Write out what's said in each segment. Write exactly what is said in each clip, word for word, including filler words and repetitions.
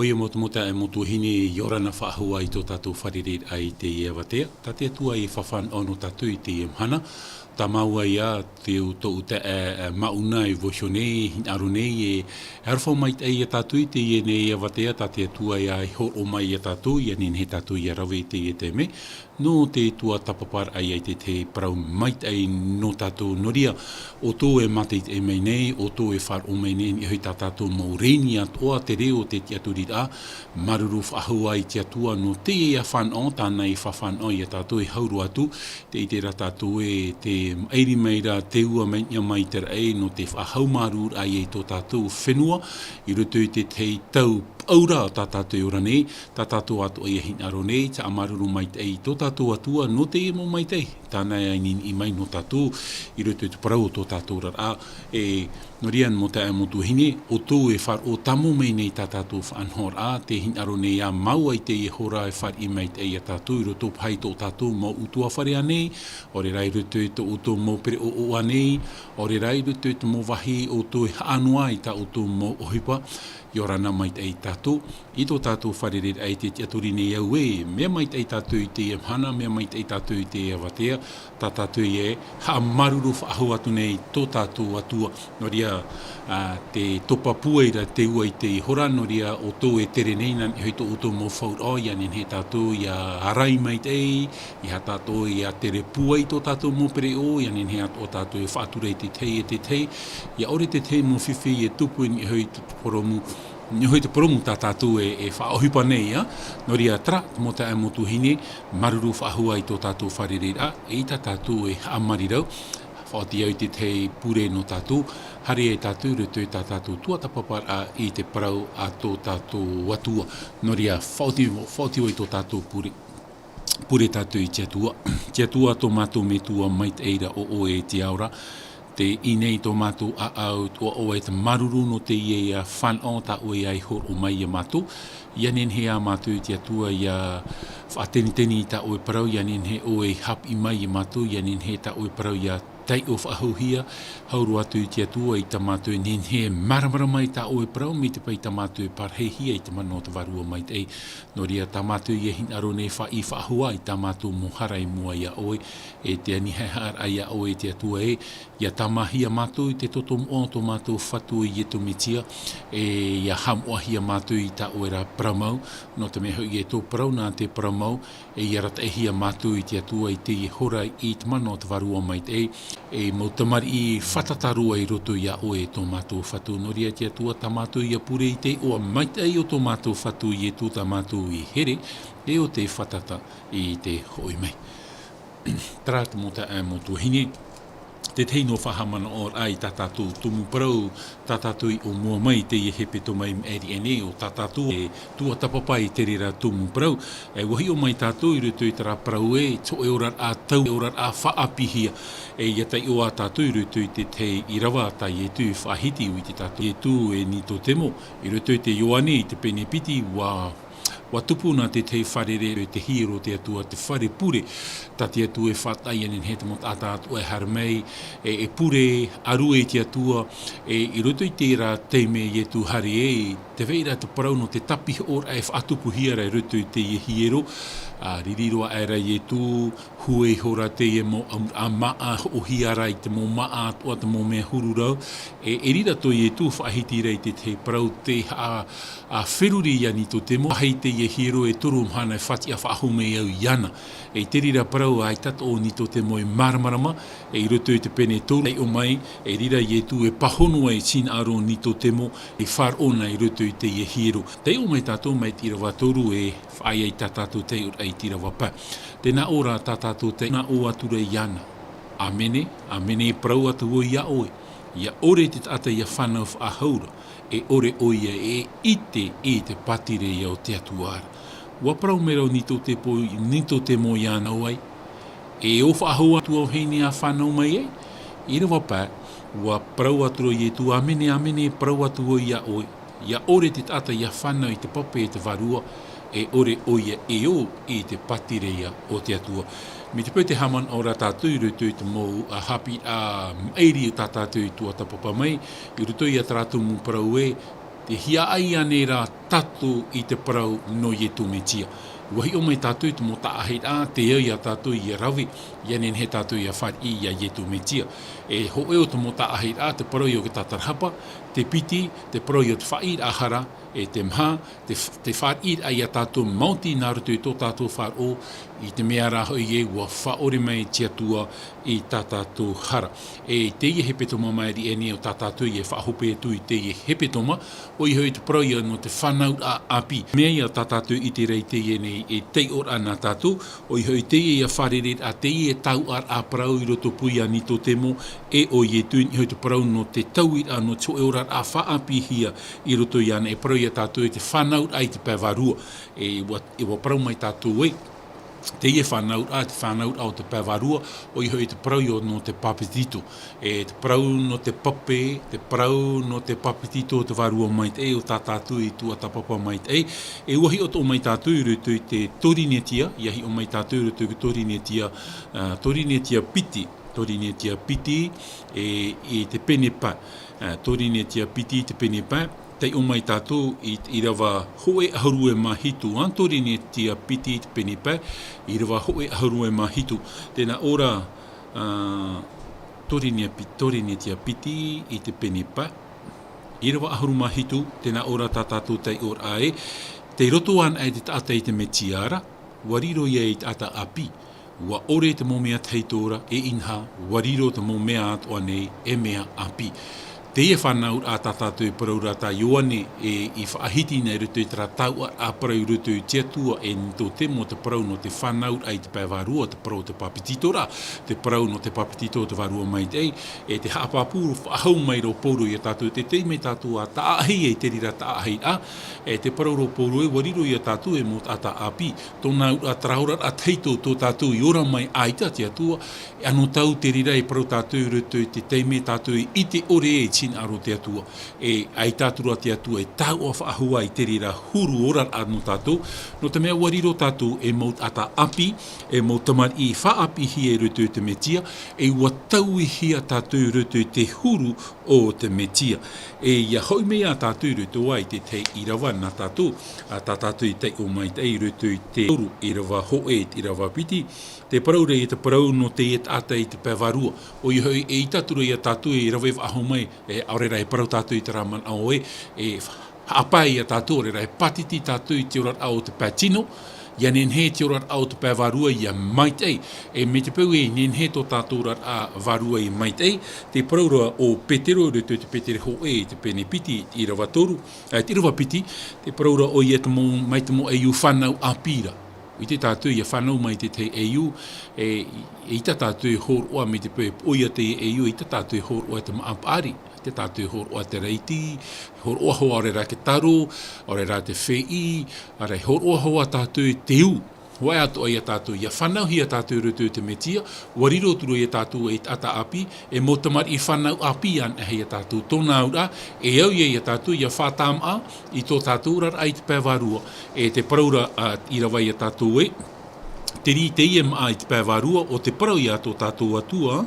Ia mau te mau taeaʻe, mau tuahine, ʻia ora na faʻahou i tō tātou fārereiraʻa i teie avatea. Tā te Atua e fafanaʻo nō tātou i teie mahana. Tā māua ia te, tōʻu taeaʻe, e, Mauna e vaiiho nei, hinaʻaro nei, e, e aroha maitaʻi ia tātou i teie nei avatea, tā te Atua ia e hōroʻa mai ia tātou, ʻia nehenehe tātou ʻia rave i teie taime. Nō te tuatāpaparaʻa i te, te parau maitaʻi nō tātou. Nō reira, ʻoutou e mātaʻitaʻi mai nei, ʻoutou e faʻaroʻo mai nei, i niʻa hoʻi tā tātou mau reni atoʻa, te reo, te tiʻaturiraʻa, māuruuru faʻahou i te Atua, nō teie fānaʻo, tāna e fafanaʻo ia tātou e hau roa atu, tē ʻite ra tātou ē, tē maʻiri mai ra te ua mai niʻa mai te raʻi, nō te faʻahaumārūraʻa i tō tātou fenua, i roto i te tahi tau paʻura tā tātou e ora nei, tā tātou atoʻa ʻia hinaʻaro nei, tā māuruuru maitaʻi i tō tātou Atua, nō teie mau maitaʻi, tāna e ʻānīnī mai nō tātou, i roto i te parau o tō tātou oraraʻa, e, nō reira mau taeaʻe mau tuahine, ʻoutou e faʻaroʻo tāmau mai nei tā tātou faʻanahoraʻa, tē hinaʻaro nei ā māua i teie hora e fāriʻi maitaʻi ia tātou, i roto paʻi i tō tātou mau ʻutuāfare ānei, ʻaore rā i roto i tō ʻoutou mau pereʻoʻo ānei, ʻaore rā i roto i te mau vāhi ʻoutou e haʻanoa i tā ʻoutou mau ʻohipa, ʻia ora na maitaʻi tātou, i tō tātou fārereiraʻa i te tiʻaturi nei au ē, mea maitaʻi tātou i teie mahana, mea maitaʻi tātou i teie avatea, tā tātou e haʻamāuruuru faʻahou atu nei tō tātou Atua. Nō reira, ā, tē topa pūai ra te ua i teie hora, nō reira ʻoutou e tere nei, nā niʻa hoʻi tō ʻoutou mau fauraʻo, ʻia nehenehe tātou ʻia ārai maitaʻi, ʻeiaha tātou ʻia tere pūai i tō tātou mau pereʻoʻo, ʻia nehenehe atoʻa tātou e faʻatura i te tahi e te tahi, ʻia ʻore te tahi mau fifi e tupu i niʻa hoʻi i te purōmu, i niʻa hoʻi i te purōmu tā tātou e, e faʻaʻohipa nei, ā. Nō reira, terā, te mau taeaʻe mau tuahine, māuruuru faʻahou i tō tātou fārereiraʻa, e i tā tātou e haʻamarirau, faʻaoti au i te tahi pure nō tātou, haere ai tātou i roto i tā tātou tuatāpaparaʻa i te parau a tō tātou Atua. Nō reira, faʻaoti, faʻaoti vau i tō tātou pure. Pure tātou i te Atua. Te Atua, tō mātou Metua maitaʻi ra ʻo ʻoe e te ao ra. Tē ʻī nei tō mātou ʻāʻau, ʻo ʻoe te māuruuru nō teie fānaʻo tā ʻoe e hōroʻa mai ia mātou. ʻIa nehenehe ā mātou, te Atua, ʻia faʻateniteni i tā ʻoe parau, ʻia nehenehe ʻoe e haʻapiʻi mai ia mātou, ʻia nehenehe tā ʻoe parau ʻia taiʻo faʻahouhia, hau roa atu i te Atua, ʻeita mātou e nehenehe e māramarama i tā ʻoe parau, mai te peu tā mātou e pārahihia i te mana o te Vārua Maitaʻi. Nō reira, tā mātou ʻia hinaʻaro nei, faʻaʻī faʻahou i tā mātou mau hara i mua ia ʻoe, e te anihaehaʻaraʻa ia ʻoe, te Atua ē, ʻia tāmāhia mātou i te toto moʻa o tō mātou Fatu ʻo Ietu Metia, e ʻia haʻamoʻahia mātou i tā ʻoe ra parau mau, nō te mea hoʻi ē tō parau nā te parau mau, e ʻia arataʻihia mātou i te Atua i teie hora i te mana o te Vārua Maitaʻi, e mau tamariʻi fātata roa i roto ia ʻoe e tō mātou Fatu. Nō reira, te Atua, tā mātou ʻia pure i te iʻoa maitaʻi o tō mātou Fatu Ietu, tā mātou i here, e ʻo tē fātata i te hoʻi mai. Terā, te mau taeaʻe mau tuahine, te tahi noa faʻahaʻamanaʻoraʻa i tā tātou tumu parau, tā tātou i ʻōmua mai i teie hepetoma i maʻiri aʻe nei, ʻo tā tātou e tuatāpapa i te reira tumu parau. E ʻua hiʻo mai tātou i roto i terā parau ē, te hōʻē oraraʻa tau, oraraʻa faʻaʻāpīhia. E ʻia taiʻo ā tātou i roto i te tahi ʻīrava tā Ietu i faʻahiti, ʻua ʻite tātou Ietu e Nikotemo, i roto i te Ioane i te pene piti, ʻua ʻUa tupu nā te tahi fārerei, te hiero o te Atua, te fare pure, tā te Atua e faʻataʻa, ʻia nehenehe te mau taʻata atoʻa e haere mai, e, e pure, ʻārue i te Atua, e, i roto i terā taime Ietu haere ai, tē vai ra te parau nō te tāpihoʻoraʻa e faʻatupuhia ra i roto i teie hiero, ā, riri roa aʻera Ietu, hue ihora teie mau ʻamuraʻa māʻa, hoʻohia ra i te mau māʻa atoʻa, te mau mea huru rau, e, e riro tō Ietu faʻahiti ra i te tahi parau tē haʻa, ā, feruri ia Nikotemo, ʻaita i teie hiero e toru mahana e faʻatiʻa faʻahou mai au iāna. E i te reira parau ʻaita atoʻa Nikotemo e māramarama, e i roto i te pene toru, e ʻō mai, e riro Ietu e pāhono ai i te hinaʻaro o Nikotemo, e faʻaroʻo na i roto i teie hiero. Tē ʻō mai tātou mai te ʻīrava toru e faʻaea i tā tātou taiʻoraʻa i te ʻīrava pae. Tē nā ʻō ra tā tātou taiʻo, nā ʻō atu ra iāna. ʻĀmene, ʻāmene, e parau atu vau iā ʻoe. ʻIa ʻore te taʻata ʻia fānau faʻahou ra, e ʻore ʻoia e ʻite i te pātireia o te Atua ra. ʻUa parau mai ra ʻo Nikotemo, Nikotemo iāna ē, e ʻō faʻahou atu au, ʻaita e fānau mai ai. ʻĪrava pae, ʻua parau atu ra Ietu, ʻĀmene, ʻāmene, e parau atu vau iā ʻoe. ʻIa ʻore te taʻata ʻia fānau i te pape e te Vārua, e ʻore ʻoia e ō i te pātireia o te Atua. Mai te peu tē haʻamanaʻo ra tātou i roto i te mau, ā, haʻapiʻiraʻa maʻiri o tā tātou i tuatāpapa mai, i roto ia terā tumu parau ē, tē hiaʻai ānei ra tātou i te parau nō Ietu Metia. ʻUa hiʻo mai tātou i te mau taʻahiraʻa, tē au ia tātou ʻia rave, ʻia nehenehe tātou ʻia fāriʻi ia Ietu Metia. E hōʻē o te mau taʻahiraʻa, te parau ʻo te tātarahapa, te piti, te parau ʻo te faʻaʻīraʻa hara, e te maha, te f-, te fāriʻiraʻa ia tātou maoti nā roto i tō tātou faʻaroʻo, i te mea rā hoʻi ē ʻua faʻaʻore mai te Atua i tā tātou hara. E teie hepetoma maʻiri aʻe nei ʻo tā tātou e faʻahope atu i teie hepetoma, ʻoia hoʻi te parau ia nō te fānauraʻa ʻāpī. Mea ia tā tātou i ʻite ra i teie nei e taiʻoraʻa nā tātou, ʻoia hoʻi teie ia fārereiraʻa, teie tauʻaraʻa parau i roto pū ia Nikotemo, e ʻo Ietu, i niʻa hoʻi te parau nō te tauiraʻa, nō te hōʻē oraraʻa faʻaʻāpīhia i roto iāna, e parau ia tātou i te fānauraʻa i te pae vārua. E ʻua, e ʻua parau mai tātou ē, teie fānauraʻa, te fānauraʻa o te pae vārua, ʻoia hoʻi te parau ia nō te papetito. E te parau nō te pape, te parau nō te papetito o te Vārua Maitaʻi, ʻo tā tātou i tuatāpapa maitaʻi. E ʻua hiʻo atoʻa mai tātou i roto i te Torinetia, ʻia hiʻo mai tātou i roto i te Torinetia, ā, Torinetia piti, Torinetia piti, e, i te pene pae. Ā, Torinetia piti i te pene pae, taiʻo mai tātou i, ʻīrava hōʻē ʻahuru e mā hitu, ā, Torinetia piti i te pene pae, ʻīrava hōʻē ʻahuru e mā hitu. Tē nā ʻō ra, ā, Torinetia pi-, Torinetia piti i te pene pae, ʻīrava ʻahuru mā hitu, tē nā ʻō ra tā tātou taiʻoraʻa ē, tei roto anaʻe te taʻata i te Metia ra, ʻua riro ia ei taʻata ʻāpī. ʻUa ʻore te mau mea tahito ra, e inaha, ʻua riro te mau mea atoʻa nei ei mea ʻāpī. Teie fānauraʻa tā tātou e parau ra tā Ioane e i faʻahiti nei i roto i terā tauʻaraʻa parau i roto i te Atua e Nikotemo, te parau nō te fānauraʻa i te pae vārua, te parau o te papetitoraʻa, te parau nō te papetito o te Vārua Maitaʻi, e te haʻapāpū faʻahou mai ra ʻo Pauro ia tātou, te taime tātou ʻa taʻahi ai te reira taʻahiraʻa, e te parau ra ʻo Pauro ē, ʻua riro ia tātou ei mau taʻata ʻāpī, tōna auraʻa, terā oraraʻa tahito tō tātou i ora mai ʻaita te Atua, e anotau te reira e parau tātou i roto i te taime tātou i ʻite ʻore ai i te hinaʻaro o te Atua. E ʻaita atu ra te Atua e taoʻa faʻahou i te reira huru oraraʻa nō tātou, nō te mea ʻua riro tātou ei mau taʻata ʻāpī, ei mau tamariʻi faʻaʻāpīhia i roto i te Metia, e ʻua tauihia tātou i roto i te huru o te Metia. E ʻia hoʻi mai ā tātou i roto ā i te tahi ʻīrava nā tātou, ā, tā tātou i taiʻo maitaʻi i roto i te toru, ʻīrava hōʻē, ʻīrava piti, te parau ra ia te parau nō teie taʻata i te pae vārua. ʻOia hoʻi, eʻita atu ra ia tātou e rave faʻahou mai, e, ʻaore rā e parau tātou i terā manaʻo ē, e haʻapae ia tātou, ʻaore rā e pātiti tātou i te oraraʻa o te pae tino, ʻia nehenehe te oraraʻa o te pae vārua ʻia maitaʻi, e mai te peu e nehenehe tō tātou oraraʻa vārua ʻia maitaʻi, te parau ra ʻo Petero, i roto i te Petero hōʻē, i te pene piti, ʻīrava toru, ā, te ʻīrava piti, te parau ra ʻoia te mau, mai te mau ʻeiū fānau ʻāpī ra. ʻUa ʻite tātou ʻia fānau mai te tahi ʻeiū, e, eʻita tātou e hōroʻa mai te peu e poʻo ia te ʻeiū, eʻita tātou e hōroʻa i te māʻa paʻari, eʻita tātou e hōroʻa i te raiti, hōroʻa hoʻi ʻaore rā te taro, ʻaore rā te fēʻī, ʻaore rā e hōroʻa hoʻi tātou i te ū. Hōʻē atoʻa ia tātou, ʻia fānauhia tātou i roto i te Metia, ʻua riro atu ra ia tātou ei taʻata ʻāpī, ei mau tamariʻi fānau ʻāpī anaʻe ia tātou, tōna auraʻa, e au ia ia tātou ʻia faʻatāmaʻa i tō tātou oraraʻa i te pae vārua, e te parau ra, ā, ʻīrava ia tātou ē, te rī teie māʻa i te pae vārua, ʻo te parau ia tō tātou Atua,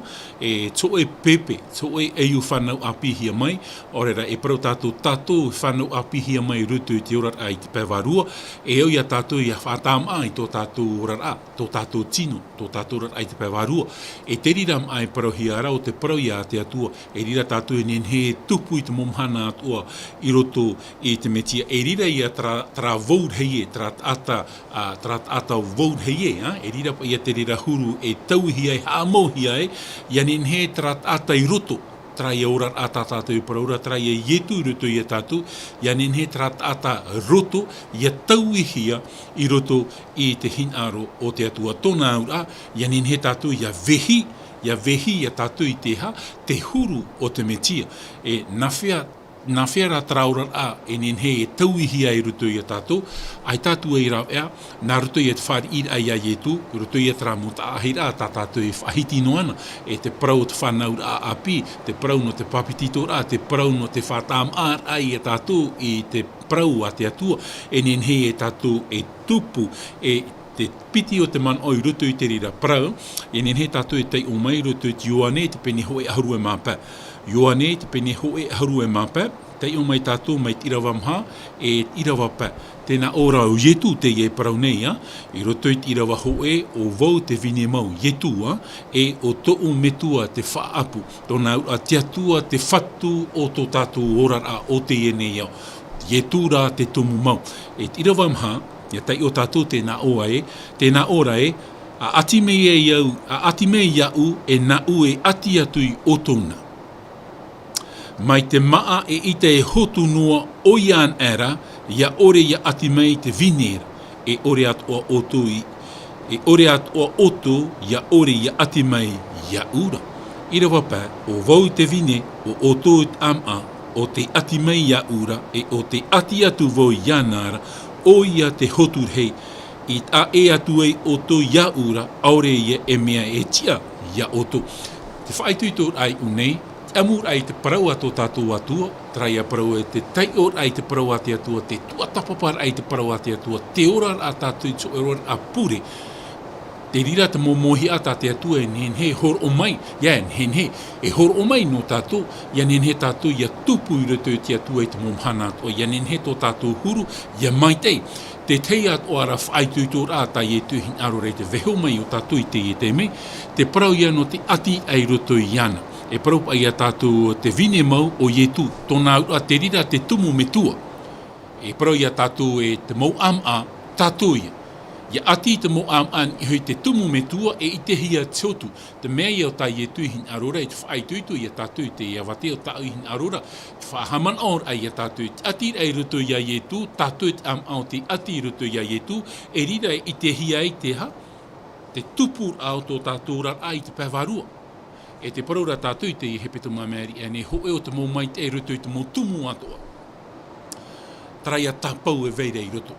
e te hōʻē pēpē, te hōʻē ʻeiū fānau ʻāpīhia mai, ʻaore rā e parau tātou, tātou e fānau ʻāpīhia mai i roto i te oraraʻa i te pae vārua, e au ia tātou ʻia faʻatāmaʻa i tō tātou oraraʻa, tō tātou tino, tō tātou oraraʻa i te pae vārua. E te reira māʻa e parauhia ra, ʻo te parau ia a te Atua, e reira tātou e nehenehe e tupu i te mau mahana atoʻa i roto i te Metia. E reira ia terā, terā vau rahi ē, terā taʻata, ā, terā taʻata vau rahi ē, ā, e reira paʻi ia te reira huru e tauihia, e haʻamauhia ai, ʻia nehenehe terā taʻata i roto, terā ia oraraʻa tā tātou e parau ra, terā ia Ietu i roto ia tātou, ʻia nehenehe terā taʻata roto, ʻia tauihia i roto i te hinaʻaro o te Atua, tōna auraʻa, ʻia nehenehe tātou ʻia vehi, ʻia vehi ia tātou i te aha, te huru o te Metia. E nāfea, nāfea rā terā oraraʻa e nehenehe e tauihia i roto ia tātou, ʻaita atu e rāveʻa, nā roto ia te fāriʻiraʻa ia Ietu, i roto ia terā mau taʻahiraʻa tā tātou e faʻahiti noa na, e te parau o te fānauraʻa ʻāpī, te parau nō te papetitoraʻa, te parau nō te faʻatāmaʻaraʻa ia tātou i te parau a te Atua, e nehenehe e tātou e tupu, e te piti o te manaʻo i roto i te reira parau, e nehenehe tātou e taiʻo mai i roto i te Ioane, te pene hōʻē ʻahuru e mā pae. Ioane, te pene hōʻē ʻahuru e mā pae, Taiʻo mai tātou mai te ʻīrava maha, e te ʻīrava pae. Tē nā ʻō ra ʻo Ietu teie e parau nei, ā, i roto i te ʻīrava hōʻē, ʻo vau te vine mau, Ietu, ā, e ʻo tōʻu Metua te faʻaʻapu. Tōna auraʻa te Atua, te Fatu o tō tātou oraraʻa o teie nei ao. Ietu rā te tumu mau. E te ʻīrava maha, ʻia taiʻo tātou tē nā ʻō ra ē, tē nā ʻō ra ē, ʻa ʻati mai iāʻu, ʻa ʻati mai iāʻu, e nāʻu e ʻati atu i ʻoutou na. Mai te māʻa e ʻita e hotu noa ʻoia anaʻe ra, ʻia ʻore ʻia ʻati mai te vine ra, e ʻore atoʻa ʻoutou i, e ʻore atoʻa ʻoutou, ʻia ʻore ʻia ʻati mai iāʻu ra. ʻĪrava pae, ʻo vau te vine, ʻo ʻoutou te ʻāmaʻa, ʻo tē ʻati mai iāʻu ra, e ʻo tē ʻati atu vau iāna ra, ʻoia te hotu rahi, i taʻa ʻē atu ai ʻoutou iāʻu ra, ʻaore ia e mea e tiʻa iā ʻoutou. Te faʻaitoitoraʻa i ʻō nei, te ʻamuraʻa i te parau a tō tātou Atua, terā ia parau ē, te taiʻoraʻa i te parau a te Atua, te tuatāpaparaʻa i te parau a te Atua, te oraraʻa tātou i te hōʻē oraraʻa pure. Te reira te mau mōhiʻa tā te Atua e nehenehe e hōroʻa mai, ʻia e nehenehe e hōroʻa mai nō tātou, ʻia nehenehe tātou ʻia tupu i roto i te Atua i te mau mahana atoʻa, ʻia nehenehe tō tātou huru ʻia maitaʻi. Te tahi atoʻa ra faʻaitoitoraʻa tā Ietu e hinaʻaro ra i te vaiiho mai iā tātou i teie taime, te parau ia nō te ʻati i roto iāna. E parau paʻi iā tātou te vine mau ʻo Ietu, tōna auraʻa te reira te tumu metua. E parau iā tātou e te mau ʻāmaʻa, tātou ia. ʻIa ʻati te mau ʻāmaʻa i niʻa i te tumu metua e ʻitehia te hotu. Te mea ia tā Ietu i hinaʻaro ra i te faʻaitoito iā tātou i teie ʻāvatea o tāʻu i hinaʻaro ra, te faʻahaʻamanaʻoraʻa iā tātou i te ʻati ra i roto iā Ietu, tātou te ʻāmaʻa o tē ʻati i roto iā Ietu, e reira e ʻitehia ai te aha, te tupuraʻa o tō tātou oraraʻa i te pae vārua. E te parau ra tātou i teie hepetoma mai riʻi aʻe nei, hōʻē ʻo te mau maitaʻi i roto i te mau tumu atoʻa. Terā ia tāpau e vai ra i roto.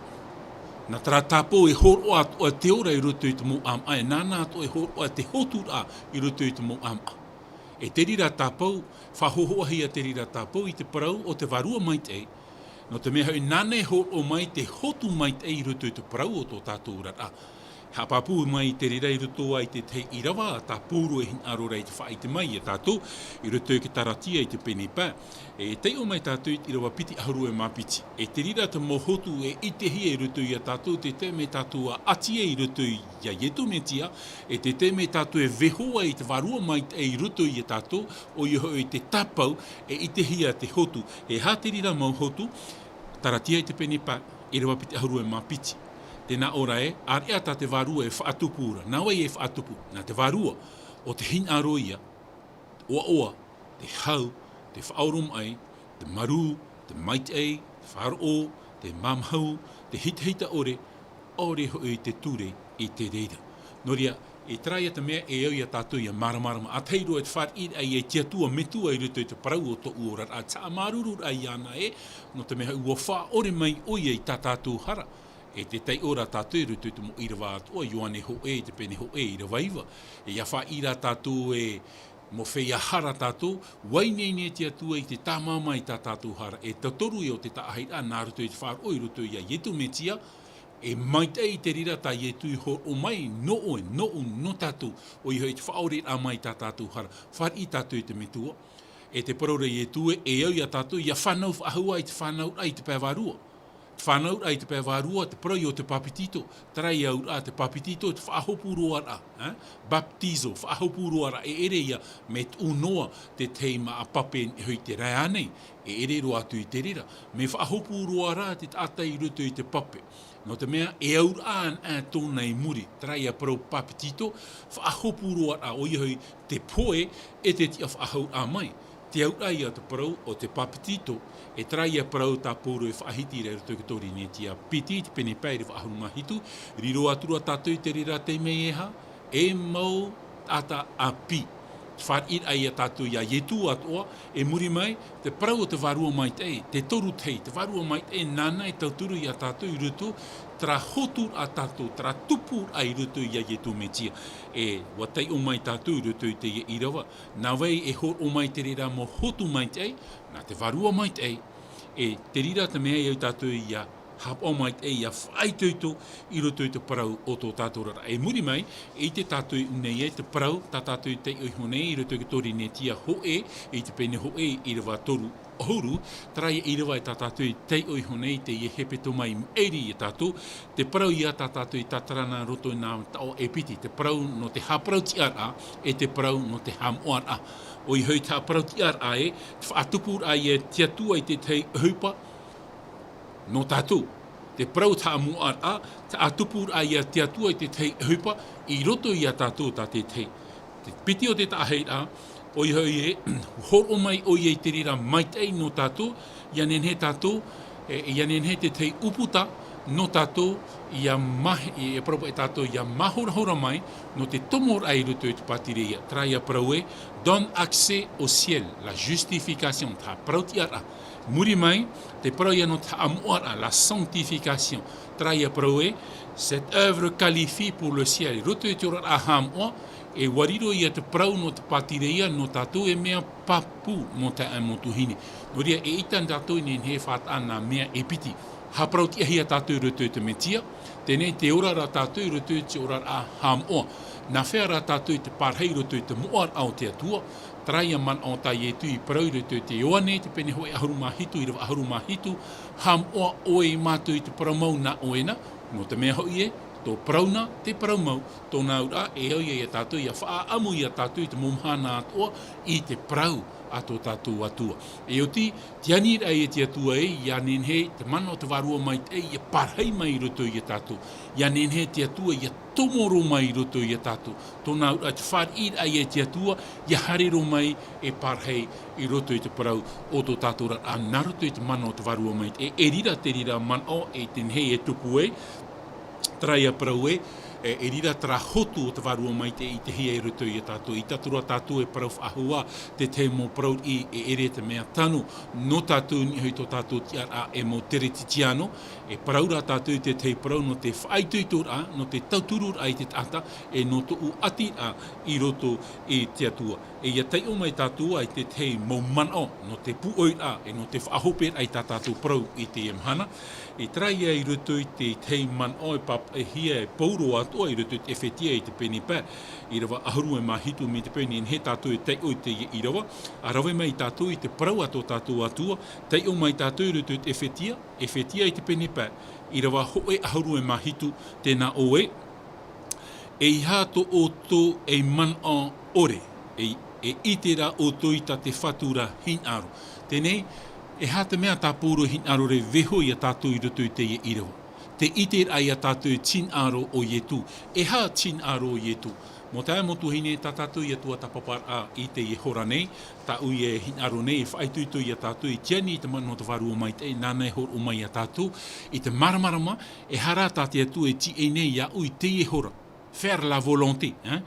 Nā terā tāpau e hōroʻa atoʻa te ora i roto i te mau ʻāmaʻa, e nāna atoʻa e hōroʻa te hoturaʻa i roto i te mau ʻāmaʻa. E te reira tāpau, faʻahōhoʻahia te reira tāpau i te parau o te Vārua Maitaʻi. Nō te mea hoʻi, nāna e hōroʻa mai te hotu maitaʻi i roto i te parau o tō tātou oraraʻa. Haʻapāpū mai te reira i roto i te tahi ʻīrava, tā Pauro e hinaʻaro ra i te faʻaʻite mai iā tātou, i roto i te Kalatia i te pene pae. E taiʻo mai tātou i te ʻīrava piti ʻahuru e mā piti. E te reira te mau hotu e ʻitehia i roto iā tātou, te taime tātou ʻa ʻati ai i roto iā Ietu Mesia, e te taime tātou e vaiiho ai i te Vārua Maitaʻi i roto iā tātou, ʻoia hoʻi te tāpau, e ʻitehia te hotu. E aha te reira mau hotu, Kalatia i te pene pae, ʻīrava piti ʻahuru e mā piti. Tē nā ʻō ra ē, ʻāreʻa tā te Vārua e faʻatupu ra. Nā vai e faʻatupu? Nā te Vārua, ʻo te hinaʻaro ia, ʻoaʻoa, te hau, te faʻaoromaʻi, te marū, te maitaʻi, te faʻaroʻo, te mamahu, te hitahita ʻore, ʻaore hoʻi te ture i te reira. Nō reira, e terā ia te mea e au iā tātou ʻia māramarama, ʻa tahi roa e te fāriʻiraʻa ia i te Atua Metua i roto i te parau o tōʻu oraraʻa, te haʻamāuruururaʻa iāna ē, nō te mea hoʻi ʻua faʻaʻore mai ʻoia i tā tātou hara. E te taiʻo ra tātou i roto i te mau ʻīrava atoʻa, Ioane hōʻē, i te pene hōʻē, ʻīrava iva. E ʻia faʻaʻite ra tātou ē, mau feiā hara tātou, ʻua ineine te Atua i te tāmau mai i tā tātou hara. E tauturu ia o te taʻahiraʻa nā roto i te faʻaroʻo i roto iā Ietu Mesia, e maitaʻi i te reira tā Ietu i hōroʻa mai, nō ʻoe, nōʻu, nō tātou, ʻoia hoʻi te faʻaʻoreraʻa mai i tā tātou hara. Fāriʻi tātou i te Metua. E te parau ra Ietu ē, e au iā tātou, ʻia fānau faʻahou ā i te fānauraʻa i te pae vārua. Te fānauraʻa i te pae vārua, te parau ia o te papetito, terā ia auraʻa te papetito, te faʻahopu roaraʻa, ē? Baptizo, faʻahopu roaraʻa, e ʻere ia, mea tuʻu noa te tahi māʻa pape i niʻa i te raʻi nei, e ʻere roa atu i te reira, mea faʻahopu roa rā te taʻata i roto i te pape. Nō te mea, e auraʻa anaʻe tōna i muri, terā ia parau papetito, faʻahopu roaraʻa, ʻoia hoʻi, te pohe, e te tiʻa faʻahouraʻa mai. Te auraʻa ia te parau o te papetito, e terā ia parau tā Pauro e faʻahiti ra i roto i te Korinetia piti, te pene pae ʻīrava ʻahuru mā hitu, riro atu ra tātou i te reira taime e aha, e mau taʻata ʻāpī. Te fāriʻiraʻa ia tātou iā Ietu atoʻa, e muri mai, te parau o te Vārua Maitaʻi, te toru tahi, te Vārua Maitaʻi, nāna e tauturu iā tātou i roto, terā hoturaʻa tātou, terā tupuraʻa i roto iā Ietu Mesia. E, ʻua taiʻo mai tātou i roto i teie ʻīrava, nā vai e hōroʻa mai te reira mau hotu maitaʻi, nā te Vārua Maitaʻi, e te reira te mea e au tātou ʻia Hāpaʻo mai te ia faʻaitoito i roto i te parau o tō tātou oraraʻa. I muri mai, i te tātou i ʻū nei e te parau, tā tātou i taiʻo iho nei i roto i te Torinetia hōʻē, i te pene hōʻē, ʻīrava toru ʻahuru, terā ia ʻīrava e tā tātou i taiʻo iho nei, teie hepetoma i maʻiri ia tātou, te parau ia tā tātou i tātarahapa roto i nā taʻo e piti, te parau nō te haʻaparau-tiʻaraʻa, e te parau nō te haʻamoʻaraʻa. ʻOia hoʻi te haʻaparau-tiʻaraʻa ē, te faʻatupuraʻa ia te Atua i te tahi ʻohipa, nō tātou. Te parau haʻamoʻaraʻa, te faʻatupuraʻa ia te Atua i te tahi ʻohipa, i roto ia tātou tā te tahi. Te piti o te taʻahiraʻa, ʻoia hoʻi ē, hōroʻa mai ʻoia i te reira maitaʻi nō tātou, ia nehenehe tātou, e, ia nehenehe te tahi ʻūputa nō tātou, ia mahi, e, e parau paʻi tātou, ia māhorahora mai, nō te tomoraʻa i roto i te pātireia, terā ia parau ē, donne accès au ciel, la justification, te haʻaparau-tiʻaraʻa. Muri mai, te parau ia nō te haʻamoʻaraʻa, la sanctification, terā ia parau ē, cette œuvre qualifie pour le ciel, i roto i te oraraʻa haʻamoʻa, e ʻua riro ia te parau nō te pātireia, nō tātou e mea pāpū, mau taeaʻe mau tuahine. Nō reira, eʻita tātou i nehenehe e faʻataʻa nā mea e piti. Haʻaparau-tiʻahia tātou i roto i te Mesia, teie nei te ora ra tātou i roto i te oraraʻa haʻamoʻa. Nā hea rā tātou i te parahi i roto i te moʻaraʻa o te Atua, terā ia manaʻo tā Ietu i parau i roto i te Ioane, te pene hōʻē ʻahuru mā hitu, ʻīrava ʻahuru mā hitu, haʻamoʻa ʻoe iā mātou i te parau mau nā ʻoe na, nō te mea hoʻi ē, tō parau na, te parau mau, tōna auraʻa, e au ia, ia tātou, ia faʻaʻamu ia tātou i te mau mahana atoʻa, i te parau a tō tātou Atua. E oti, te aniraʻa ia te Atua ē, ia nehenehe, te mana o te Vārua Maitaʻi, ia parahi mai i roto ia tātou. Ia nehenehe te Atua, ia tomo roa mai i roto ia tātou. Tōna auraʻa, te fāriʻiraʻa ia te Atua, ia haere roa mai e parahi i roto i te parau o tō tātou oraraʻa, nā roto i te mana o te Vārua Maitaʻi. E, e riro te reira manaʻo, e te nehenehe e tupu ē, terā ia parau ē, e, e riro terā hotu o te Vārua Maitaʻi i te hia i roto ia tātou. ʻEita atoʻa tātou e parau faʻahou ā, te tahi mau parau i, e ʻere te mea tano, nō tātou i niʻa i tō tātou tiʻaraʻa e mau Teretitiano, e parau rā tātou i te tahi parau nō te faʻaitoitoraʻa, nō te tautururaʻa i te taʻata, e nō tōʻu ʻatiraʻa i roto i te Atua. E ia taiʻo mai tātou ā i te tahi mau manaʻo, nō te pūʻoiraʻa, e nō te faʻahoperaʻa i tā tātou parau i teie mahana. E terā ia i roto i te tahi manaʻo e pāpaʻihia e Pauro atoʻa i roto i te ʻEfetia i te pene pae, ʻīrava ʻahuru e mā hitu, mai te peu e nehenehe tātou e taiʻo i teie ʻīrava, ʻa rave mai tātou i te parau a tō tātou Atua, taiʻo mai tātou i roto i te ʻEfetia, ʻEfetia i te pene pae, ʻīrava hōʻē ʻahuru e mā hitu, tē nā ʻō ē, ʻEiaha tō ʻoutou ei manaʻo ʻore, e, e ʻite rā ʻoutou i tā te Fatu ra hinaʻaro. Teie nei, e aha te mea tā Pauro e hinaʻaro ra e vaiiho ia tātou i roto i teie ʻīrava? Te ʻiteraʻa ia tātou i te hinaʻaro o Ietu. E aha te hinaʻaro o Ietu? Mau taeaʻe mau tuahine, tā tātou ia tuatāpaparaʻa i teie hora nei, tāʻu ia e hinaʻaro nei, e faʻaitoito ia tātou i te ani i te mana o te Vārua Maitaʻi, nāna e hōroʻa mai ia tātou, i te māramarama, e aha rā tā te Atua e tīaʻi nei iāʻu i teie hora. Faire la volonté, hein?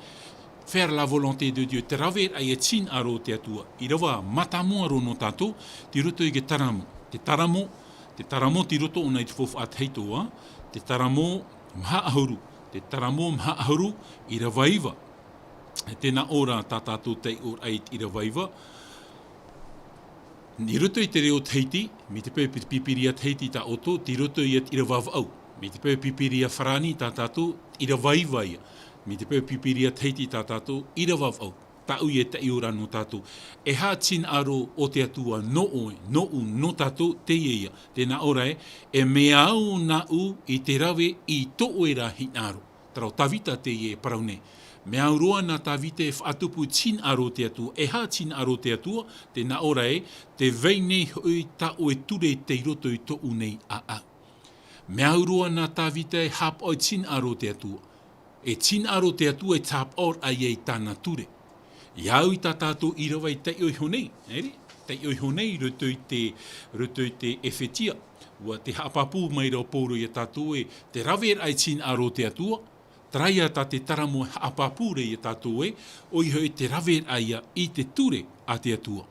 Faire la volonté de Dieu, te raveraʻa ia te hinaʻaro o te Atua. ʻĪrava mātāmua roa nō tātou, tei roto i te Taramo. Te Taramo, te Taramo tei roto ʻōna i te Faufaʻa Tahito, ā, te Taramo maha ʻahuru, te Taramo maha ʻahuru, ʻīrava iva. E tē nā ʻō ra tā tātou taiʻoraʻa i te ʻīrava iva. I roto i te reo Tahiti, mai te peu Pīpīria Tahiti tā ʻoutou, tei roto ia te ʻīrava vaʻu. Mai te peu Pīpīria Farāni tā tātou, ʻīrava iva ia. Mai te peu Pīpīria Tahiti tā tātou, ʻīrava vaʻu. Tāʻu ia e taiʻo ra nō tātou. E aha te hinaʻaro o te Atua nō ʻoe, nōʻu, nō tātou, teie ia. Tē nā ʻō ra ē, e mea au nāʻu i te rave i tō ʻoe ra hinaʻaro. Terā ʻo Tavita teie e parau nei. Mea au roa nā Tavita e faʻatupu i te hinaʻaro o te Atua. E aha te hinaʻaro o te Atua? Tē nā ʻō ra ē, tē vai nei hoʻi tā ʻoe ture tei roto i tōʻu nei ʻāʻau. Mea au roa nā Tavita e haʻapaʻo i te hinaʻaro o te Atua. E te hinaʻaro o te Atua e te haʻapaʻoraʻa ia i tāna ture. Ia au i tā tātou ʻīrava i taiʻo iho nei, nē reira? Taiʻo iho nei, roto i te, roto i te ʻEfetia. ʻUa te haʻapāpū mai ra ʻo Pauro ia tātou ē, te raveraʻa i te hinaʻaro o te Atua, terā ia tā te Taramo e haʻapāpū ra ia tātou ē, ʻoia hoʻi te raveraʻa ia i te ture a te Atua.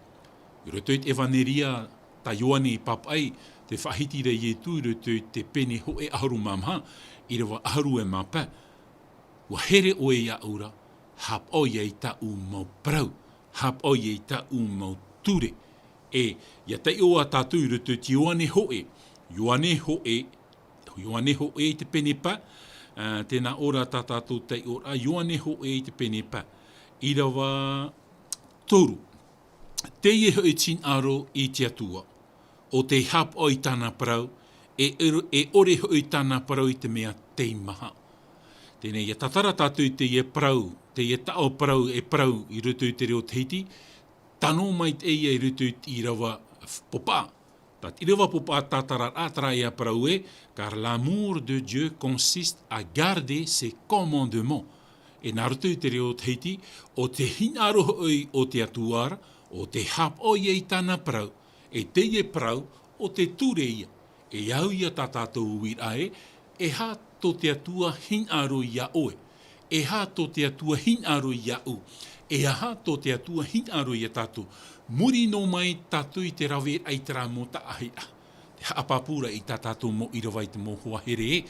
I roto i te ʻEvaneria tā Ioane i pāpaʻi, tē faʻahiti ra Ietu i roto i te pene hōʻē ʻahuru mā maha, ʻīrava ʻahuru e mā pae. ʻUa here ʻoe iāʻu ra, haʻapaʻo ia i tāʻu mau parau, haʻapaʻo ia i tāʻu mau ture. E, ʻia taiʻo ā tātou i roto i te Ioane hōʻē, Ioane hōʻē, Ioane hōʻē i te pene pae, ā, tēnā ʻō ra tā tātou taiʻoraʻa, Ioane hōʻē i te pene pae. ʻĪrava toru. Teie hoʻi te hinaʻaro i te Atua, ʻo tei haʻapaʻo i tāna parau, e, e, e ʻore hoʻi tāna parau i te mea teimaha. Teie nei, ʻia tātara tātou i teie parau, teie taʻo parau e parau i roto i te reo Tahiti, tano mai teie i roto i te ʻīrava popaʻa. Tā te ʻīrava popaʻa tātara, ā, terā ia parau ē, car l'amour de Dieu consiste à garder ses commandements. E nā roto i te reo Tahiti, ʻo te hinaʻaro hoʻi o te Atua ra, ʻo tei haʻapaʻo ia i tāna parau, e teie parau, ʻo te ture ia. E au ia tā tātou uiraʻa ē, e aha tō te Atua hinaʻaro ia ʻoe? E aha tō te Atua hinaʻaro ia ʻu? E aha tō te Atua hinaʻaro ia tātou? Muri noa mai tātou i te raveraʻa i terā mau taʻahiraʻa. Te haʻapāpūraʻa i tā tātou mau ʻīrava i te mau hoa here ē,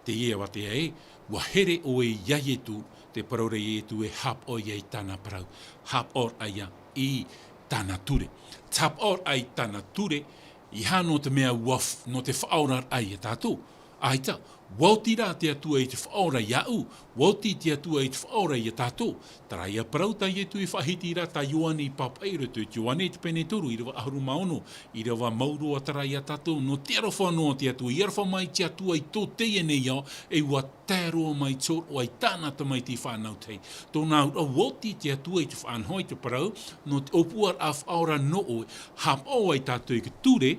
teie ʻāvatea ē, ʻua here ʻoe ia Ietu, tē parau ra Ietu e haʻapaʻo ia i tāna parau, haʻapaʻoraʻa ia i tāna ture. Te haʻapaʻoraʻa i tāna ture, ʻeiaha nō te mea ʻua f-, nō te faʻaoraraʻa ia tātou. ʻAita, ʻua oti rā te Atua i te faʻaora iāʻu, ʻua oti te Atua i te faʻaora ia tātou. Terā ia parau tā Ietu i faʻahiti ra, tā Ioane i pāpaʻi i roto i te Ioane i te pene toru, ʻīrava ʻahuru mā ono, ʻīrava mau roa terā ia tātou, nō te aroha noa o te Atua, i aroha mai te Atua i tō teie nei ao, e ʻua tae roa mai te hōroʻa i tāna Tamaiti fānau tahi. Tōna auraʻa, ʻua oti te Atua i te faʻanaho, i te parau, nō te ʻōpuaraʻa faʻaora nō ʻoe, haʻapaʻo ai tātou i te ture,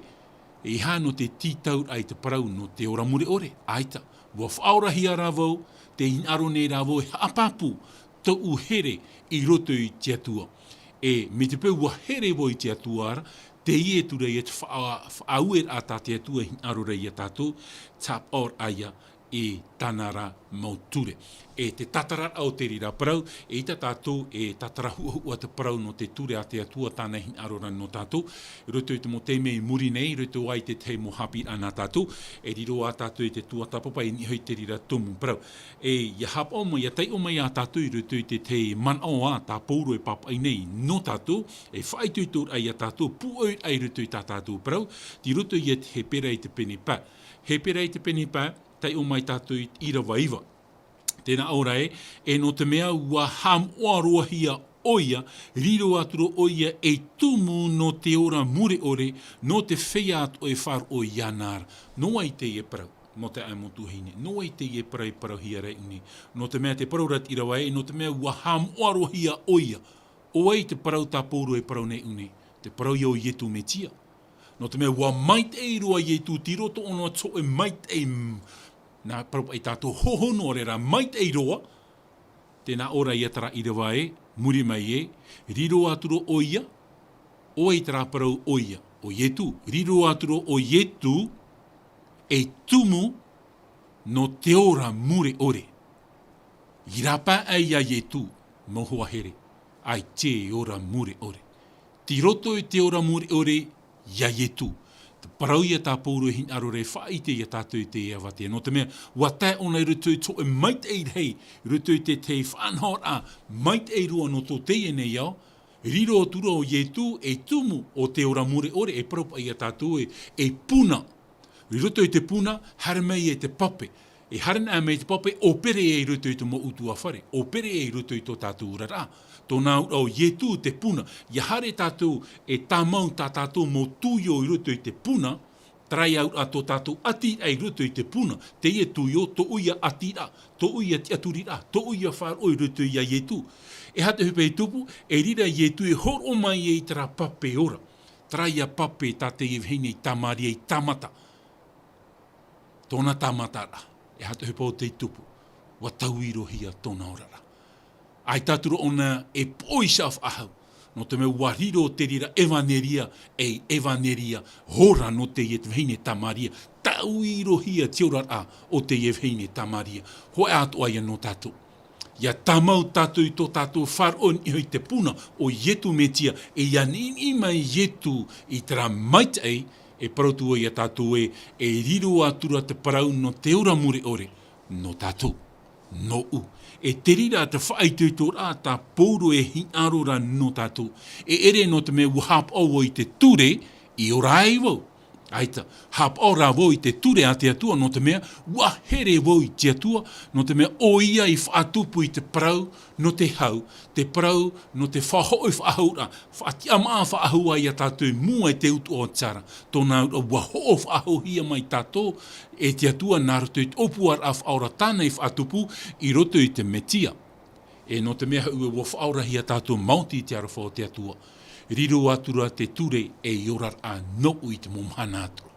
ʻeiaha nō te tītauraʻa i te parau nō te ora mure ʻore, ʻaita. ʻUa faʻaorahia rā vau, tē hinaʻaro nei rā vau e haʻapāpū tōʻu here i roto i te Atua. E, mai te peu ʻua here vau i te Atua ra, teie atu ra ia te faʻa-, faʻaueraʻa tā te Atua e hinaʻaro ra ia tātou, te haʻapaʻoraʻa ia i tāna ra mau ture. E te tātararaʻa o te reira parau, eʻita tātou e tātara huʻahuʻa te parau nō te ture a te Atua tāna e hinaʻaro ra nō tātou, i roto i te mau taime i muri nei, i roto ā i te tahi mau haʻapiʻiraʻa nā tātou, e riro ā tātou i te tuatāpapa i niʻa i te reira tumu parau. E, ʻia haʻapaʻo mai, ʻia taiʻo mai ā tātou i roto i te tahi manaʻo ā tā Pauro e pāpaʻi nei nō tātou, e faʻaitoitoraʻa ia tātou, pūʻoiraʻa i roto i tā tātou parau, tei roto ia te Hepera i te pene pae. Hepera i te pene pae, taiʻo mai tātou i te ʻīrava iva. Tēnā ʻō ra ē, e nō te mea ʻua haʻamoʻa roa hia ʻoia, riro atu ra ʻoia ei tumu nō te ora mure ʻore, nō te feiā atoʻa e faʻaroʻo iāna ra. Nō vai teie parau, nō te ʻāʻai mau tuahine, nō vai teie parau e parauhia ra i ʻō nei? Nō te mea tē parau ra te ʻīrava ē, nō te mea ʻua haʻamoʻa roa hia ʻoia. ʻO vai te parau tā Pauro e parau nei i ʻō nei? Te parau ia ʻo Ietu Metia. Nō te mea ʻua maitaʻi roa Ietu, tei roto ʻōna i te hōʻē maitaʻi, m-, nā parau paʻi tātou hōhonu ʻaore rā maitaʻi roa, tēnā ʻō ra ia terā ʻīrava ē, muri mai ē, riro atu ra ʻoia, ʻo vai terā parau ʻoia, ʻo Ietu, riro atu ra ʻo Ietu, ei tumu nō te ora mure ʻore. I rāpae ai ia Ietu, mau hoa here, ʻaita e ora mure ʻore. Tei roto i te ora mure ʻore, ia Ietu. Te parau ia tā Pauro e hinaʻaro ra e faʻaʻite ia tātou i teie ʻāvatea. Nō te mea, ʻua tae ʻōna i roto i te hōʻē maitaʻi rahi, i roto i te, te faʻanahoraʻa maitaʻi roa nō tō teie nei ao, riro atu ra ʻo Ietu ei tumu o te ora mure ʻore, e parau paʻi ia tātou ē, ei puna. I roto i te puna, haere mai e te pape. E haere noa mai te pape, ʻōpere ia i roto i te mau ʻutuāfare, ʻōpere ia i roto i tō tātou oraraʻa. Tōna auraʻa ʻo Ietu te puna, ʻia haere tātou e tāmau tā tātou mau tuio i roto i te puna, terā ia auraʻa tō tātou ʻatiraʻa i roto i te puna, teie tuio, tōʻu ia ʻatiraʻa, tōʻu ia tiʻaturiraʻa, tōʻu ia faʻaroʻo i roto ia Ietu. E aha te ʻohipa e tupu, e riro Ietu e hōroʻa mai ai terā pape ora, terā ia pape tā teie vahine i Tamaria i tāmata. Tōna tāmataraʻa, e aha te ʻohipa ʻo tei tupu, ʻua tauirohia tōna oraraʻa. ʻAita atu ra ʻōna e poʻi i te faʻahou, nō te mea ʻua riro te reira ʻevaneria, ei ʻevaneria hora nō teie vahine Tamaria, tauirohia te oraraʻa o teie vahine Tamaria, hōʻē atoʻa ia nō tātou. ʻIa tāmau tātou i tō tātou faʻaroʻo i niʻa i te puna ʻo Ietu Metia, e ʻia niʻiniʻi mai Ietu i terā maitaʻi, e parau atu ia tātou ē, e riro atu ra te parau nō te ora mure ʻore, nō tātou, nōʻu. E te reira te faʻaitoitoraʻa tā Pauro e hinaʻaro ra nō tātou. E ʻere nō te mea ʻua haʻapaʻo vau i te ture, i ora ai vau. ʻAita, haʻapaʻo rā vau i te ture a te Atua, nō te mea, ʻua here vau i te Atua, nō te mea, ʻo ia i faʻatupu i te parau, nō te hau, te parau, nō te faʻahoʻi faʻahou ra, faʻatiʻamā faʻahou ai ia tātou i mua i te utuʻa o te ara. Tōna auraʻa, ʻua hoʻo faʻahouhia mai tātou, e te Atua, nā roto i te ʻōpuaraʻa faʻaora tāna i faʻatupu, i roto i te Metia. E nō te mea hoʻi ʻua faʻaorahia tātou maoti i te aroha o te Atua. Riro atu ra te ture ei oraraʻa nōʻu i te mau mahana atu ra.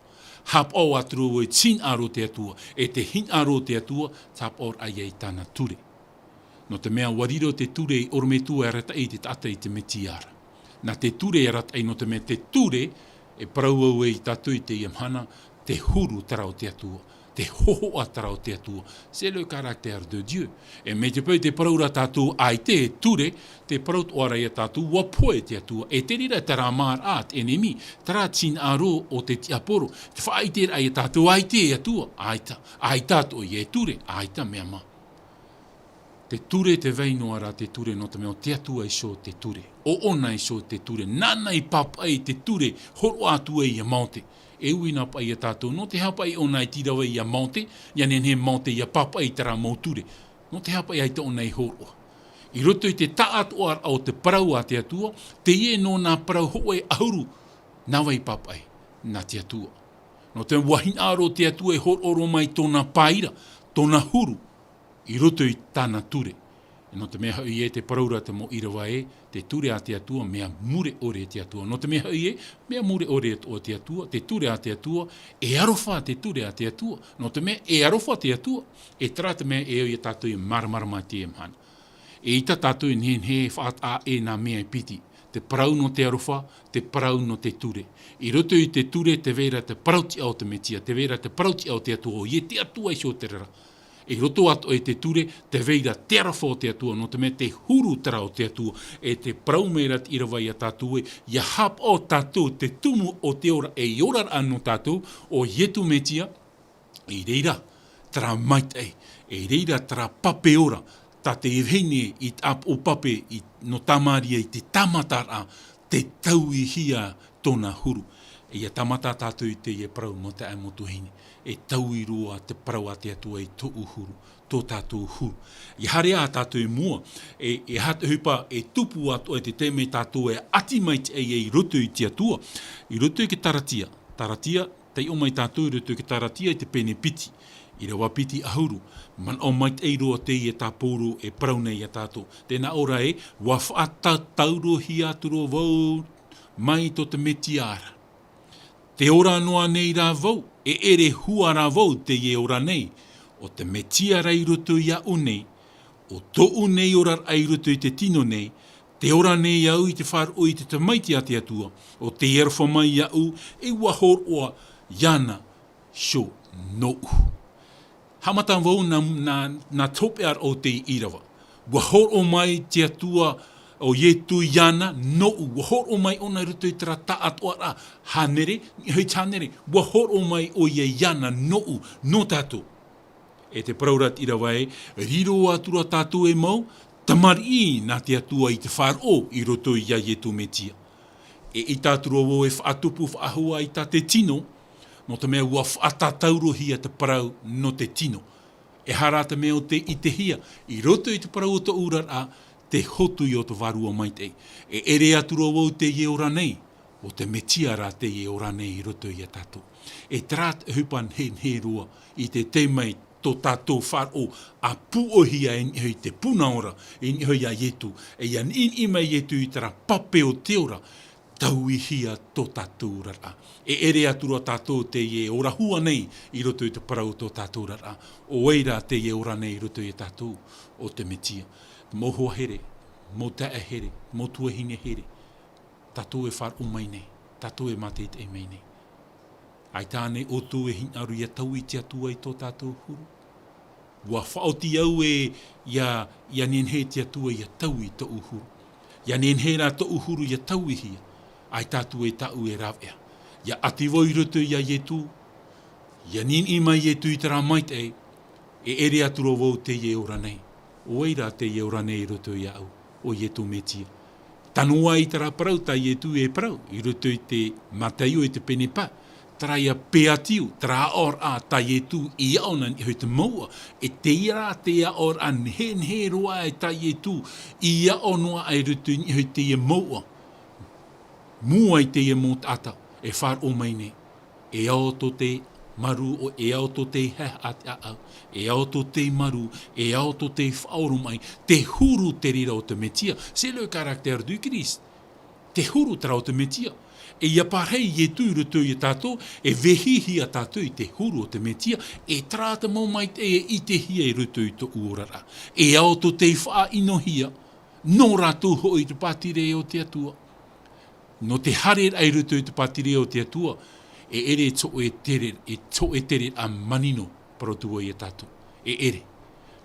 Haʻapaʻo atu ra vau i te hinaʻaro o te Atua, e te hinaʻaro o te Atua, te haʻapaʻoraʻa ia i tāna ture. Nō te mea ʻua riro te ture ei ʻorometua e arataʻi i te taʻata i te Metia ra. Nā te ture e arataʻi nō te mea te ture, e parau au ia tātou i teie mahana, te huru terā o te Atua, te hōhoʻa terā o te Atua. C'est le caractère de Dieu. E mai te peu tē parau ra tātou ʻaita e ture, tē parau atoʻa ra ia tātou ʻua pohe te Atua. E te reira terā māraʻa te ʻenemi, terā te hinaʻaro o te tiaporo, te faʻaʻiteraʻa ia tātou ʻaita e Atua, ʻaita, ʻaita atoʻa e ture, ʻaita mea mā. Te ture, tē vai noa ra te ture nō te mea ʻo te Atua iho te ture. ʻO ʻōna iho te ture. Nāna i pāpaʻi i te ture, hōroʻa atu ai ia Mōte. E ui nā paʻi ia tātou, nō te aha paʻi ʻōna i tīrava ia Mōte, ʻia nehenehe Mōte ʻia pāpaʻi i terā mau ture. Nō te aha paʻi ʻaita ʻōna i hōroʻa. I roto i te taʻatoʻaraʻa o te parau a te Atua, teie nō nā parau hōʻē ʻahuru, nā vai pāpaʻi, nā te Atua. Nō te mea ʻua hinaʻaro te Atua e hōroʻa mai tōna pae ra, tōna huru, i roto i tāna ture. E nō te mea hoʻi ē tē parau ra te mau ʻīrava ē, te ture a te Atua, mea mure ʻore te Atua. Nō te mea hoʻi ē, mea mure ʻore atoʻa te Atua, te ture a te Atua, e aroha te ture a te Atua. Nō te mea, e aroha te Atua, e terā te mea e au ia tātou e māramarama i teie mahana. ʻEita tātou e nehenehe e faʻataʻa ē nā mea e piti. Te parau nō te aroha, te parau nō te ture. I roto i te ture, tē vai ra te parautiʻa o te Metia, tē vai ra te parautiʻa o te Atua, ʻo ia te Atua iho terā ra. I roto atoʻa i te ture, tē vai ra te aroha o te Atua, nō te mea te huru terā o te Atua, e tē parau mai ra te ʻīrava ia tātou ē, ʻia haʻapaʻo tātou te tumu o te ora, ei oraraʻa nō tātou, ʻo Ietu Metia, i reira terā maitaʻi, i reira terā pape ora, tā te vahine i te ʻāpoʻo pape i, nō Tamaria i te tāmataraʻa, tē tauihia tōna huru. ʻIa tāmata tātou i teie parau nō te ʻāʻai mau tuahine. E taui roa te parau a te Atua i tōʻu huru, tō tātou huru. ʻIa haere ā tātou i mua, e, e aha te ʻohipa e tupu atoʻa i te taime tātou e ʻati maitaʻi ai i roto i te Atua, i roto i te Kalatia. Kalatia, taiʻo mai tātou i roto i te Kalatia i te pene piti, ʻīrava piti ʻahuru, manaʻo maitaʻi roa teie tā Pauro e parau nei ia tātou. Tē nā ʻō ra ē, ʻua faʻatataurohia atu ra vau mai tō te Metia ra. Tē ora noa nei rā vau, e ʻere hua rā vau teie ora nei, ʻo te Metia ra i roto iāʻu nei, ʻo tōʻu nei oraraʻa i roto i te tino nei, tē ora nei au i te faʻaroʻo i te Tamaiti a te Atua, ʻo tē aroha mai iāʻu, e ʻua hōroʻa iāna iho nōʻu. Haʻamata vau nā, nā, nā te hopeʻa o te ʻīrava. ʻUa hōroʻa mai te Atua ʻo Ietu iāna nōʻu. ʻUa hōroʻa mai ʻōna i roto i terā taʻatoʻaraʻa hānere, niʻa i te hānere. ʻUa hōroʻa mai ʻoia iāna nōʻu, nō tātou. E tē parau ra te ʻīrava ē, riro atu ra tātou e mau tamariʻi nā te Atua i te faʻaroʻo i roto iā Ietu Metia. E ʻaita atu ra vau e faʻatupu faʻahou i tā te tino, nō te mea ʻua faʻatataurohia te parau nō te tino. E aha rā te mea ʻo tē ʻitehia, i roto i te parau o tōʻu oraraʻa, te hotu o te Vārua Maitaʻi. E ʻere atu ra vau teie ora nei, ʻo te Metia rā teie ora nei i roto iā tātou. E terā te ʻohipa nehenehe roa i te tae mai tō tātou faʻaroʻo ʻa pūʻohia i niʻa i te puna ora, i niʻa iā Ietu, e ʻia niʻiniʻi mai Ietu i terā pape o te ora, tauihia tō tātou oraraʻa. E ʻere atu ra tātou teie ora hua nei i roto i te parau o tō tātou oraraʻa, ʻo vai rā teie ora nei i roto iā tātou, ʻo te Metia. Mau hoa here, mau taeaʻe here, mau tuahine here, tātou e faʻaroʻo mai nei, tātou e mātaʻitaʻi mai nei. ʻAita ānei ʻoutou e hinaʻaro ʻia taui te Atua i tō tātou huru? ʻUa faʻaoti au ē ʻia, ʻia nehenehe te Atua ʻia taui tōʻu huru. ʻIa nehenehe rā tōʻu huru ʻia tauihia. ʻAita atu ē tāʻu e rāveʻa. ʻIa ʻati vau i roto iā Ietu, ʻia niʻiniʻi mai Ietu i terā maitaʻi, e ʻere atu ra vau teie ora nei. ʻO vai rā teie ora nei i roto iāʻu, ʻo Ietu Metia. Tano ā i terā parau tā Ietu e parau, i roto i te Mataio i te pene pae, Terā ia peatiu, terā aʻoraʻa tā Ietu i aʻo nā niʻa i te mouʻa, e teie rā te aʻoraʻa nehenehe roa e tā Ietu i aʻo noa aʻe i roto i niʻa i teie mouʻa. Mua i teie mau taʻata, e faʻaroʻo mai nei. E ao tō te marū, e ao tō te haehaʻa te ʻāʻau, e ao tō te marū, e ao tō te faʻaoromaʻi, te huru te reira o te Metia. C'est le caractère du Christ. Te huru terā o te Metia. E ia pārahi Ietu i roto ia tātou, e vehihia tātou i te huru o te Metia, e terā te mau maitaʻi e ʻitehia i roto i tōʻu oraraʻa. E ao tō te faʻaʻinohia, nō rātou hoʻi te pātireia o te Atua. Nō te haereraʻa i roto i te pātireia o te Atua, e ʻere tō ʻoe tere, e tō ʻoe tereraʻa manino, parau atu vau ia tātou. E ʻere.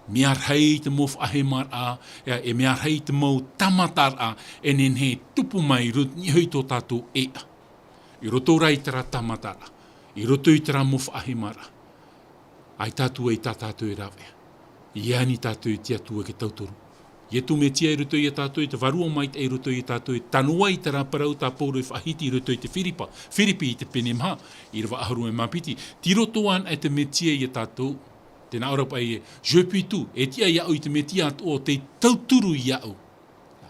Mea rahi te mau faʻahemaraʻa, e, e mea rahi te mau tāmataraʻa, e nehenehe e tupu mai i roto, i niʻa i tō tātou ʻēʻa. I roto rā i terā tāmataraʻa, i roto i terā mau faʻahemaraʻa. ʻAita atu ai tā tātou e rāveʻa. E ani tātou i te Atua e tauturu. Ietu Metia i roto ia tātou, i te Vārua Maitaʻi i roto ia tātou, e tano ai terā parau tā Pauro i faʻahiti i roto i te Firipa, Firipi i te pene maha, ʻīrava ʻahuru e mā piti. Tei roto anaʻe te Metia ia tātou, tē nā ʻō ra paʻi ē, je puis tout, e tiʻa iāʻu i te Metia atoʻa tei tauturu iāʻu.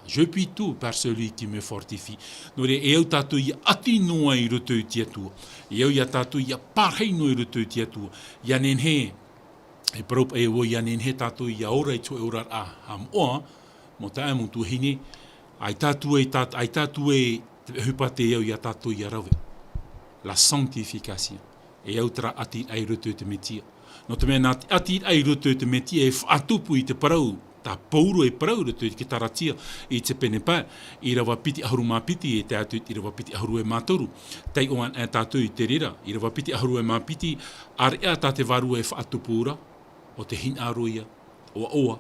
Je puis tout par celui qui me fortifie. Nō reira, e au tātou ia ʻati noa i roto i te Atua. E au ia tātou ia pārahi noa i roto i te Atua. Ia nehenehe, e parau paʻi vau, ia nehenehe tātou ia ora i te hōʻē oraraʻa haʻamoʻa, mau taeaʻe, mau tuahine, ʻaita atu ai tā, ʻaita atu ai te ʻohipa tei au ia tātou ia rave. La sanctification. E au terā ʻatiraʻa i roto i te Metia. Nō te mea nā te ʻatiraʻa i roto i te Metia e faʻatupu i te parau, tā Pauro e parau i roto i te Karatia, i te pene pae, ʻīrava piti ʻahuru mā piti, e tae atu i te ʻīrava piti ʻahuru e mā toru. Taiʻo anaʻe tātou i te reira, ʻīrava piti ʻahuru e mā piti, ʻāreʻa tā te Vārua e faʻatupu ra, ʻo te hinaʻaro ia, ʻoaʻoa,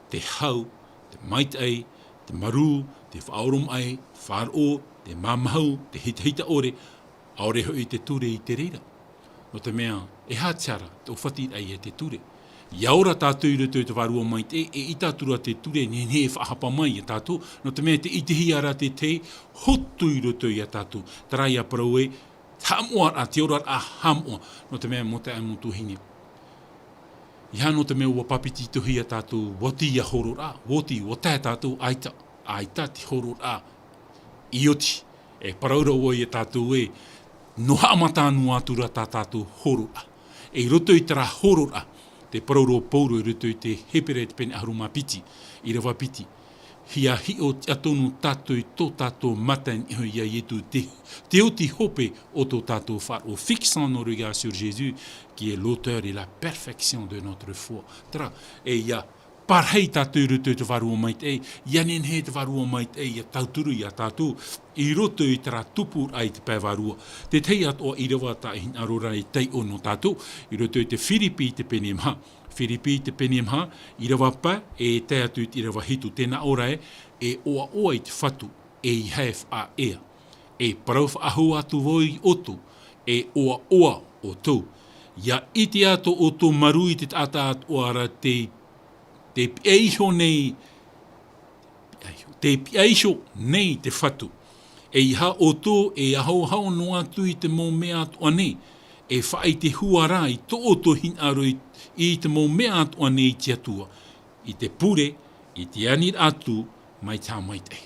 te hau, te maitaʻi, te marū, te faʻaoromaʻi, faʻaroʻo, te mamahu, te hitahita ʻore, ʻaore hoʻi te ture i te reira. Nō te mea, e aha te hara, te ʻōfatiraʻa ia te ture. Ia ora tātou i roto i te Vārua Maitaʻi, e ʻita atu ra te ture, nehenehe e faʻahapa mai ia tātou, nō te mea tē ʻitehia ra te tahi hotu i roto ia tātou. Terā ia parau ē, haʻamoʻaraʻa, te oraraʻa haʻamoʻa, nō te mea mau taeaʻe, mau tuahine. E aha nō te mea ʻua papetitohia tātou, ʻua oti ia hororaʻa, ʻua oti, ʻua tae tātou, ʻaita, ʻaita te hororaʻa i oti. E parau ra vau ia tātou ē, nō haʻamata noa atu ra tā tātou hororaʻa. E i roto i terā hororaʻa, tē parau ra Pauro i roto i te Hepera i te pene ʻahuru mā piti, ʻīrava piti. ʻIa hiʻo tiʻa tonu tātou i tō tātou mata i niʻa iā Ietu, te, te oti hope o tō tātou faʻaroʻo, fixant nos regards sur Jésus, qui est l'auteur et la perfection de notre foi. Terā, e ʻia pārahi tātou i roto i te Vārua Maitaʻi, ʻia nehenehe te Vārua Maitaʻi ʻia tauturu ia tātou, i roto i terā tupuraʻa i te pae vārua. Te tahi atoʻa ʻīrava tā e hinaʻaro ra e taiʻo nō tātou, i roto i te Firipi i te pene maha. Firipi i te pene maha, ʻīrava pae, e tae atu i te ʻīrava hitu, tē nā ʻō ra ē, e ʻoaʻoa i te Fatu, ʻeiaha e faʻaea. E parau faʻahou atu vau ia ʻoutou, e ʻoaʻoa ʻoutou. ʻIa ʻite ā tō ʻoutou marū i te taʻata atoʻa ra tei, tei piʻa iho nei, piʻa iho, tei piʻa iho nei te Fatu. ʻEiaha ʻoutou e ahoaho noa atu i te mau mea atoʻa nei, e faʻaʻite hua rā i tō ʻoutou hinaʻaro i, i te mau mea atoʻa nei i te Atua, i te pure, i te aniraʻa atu mai te Haʻamaitaʻi.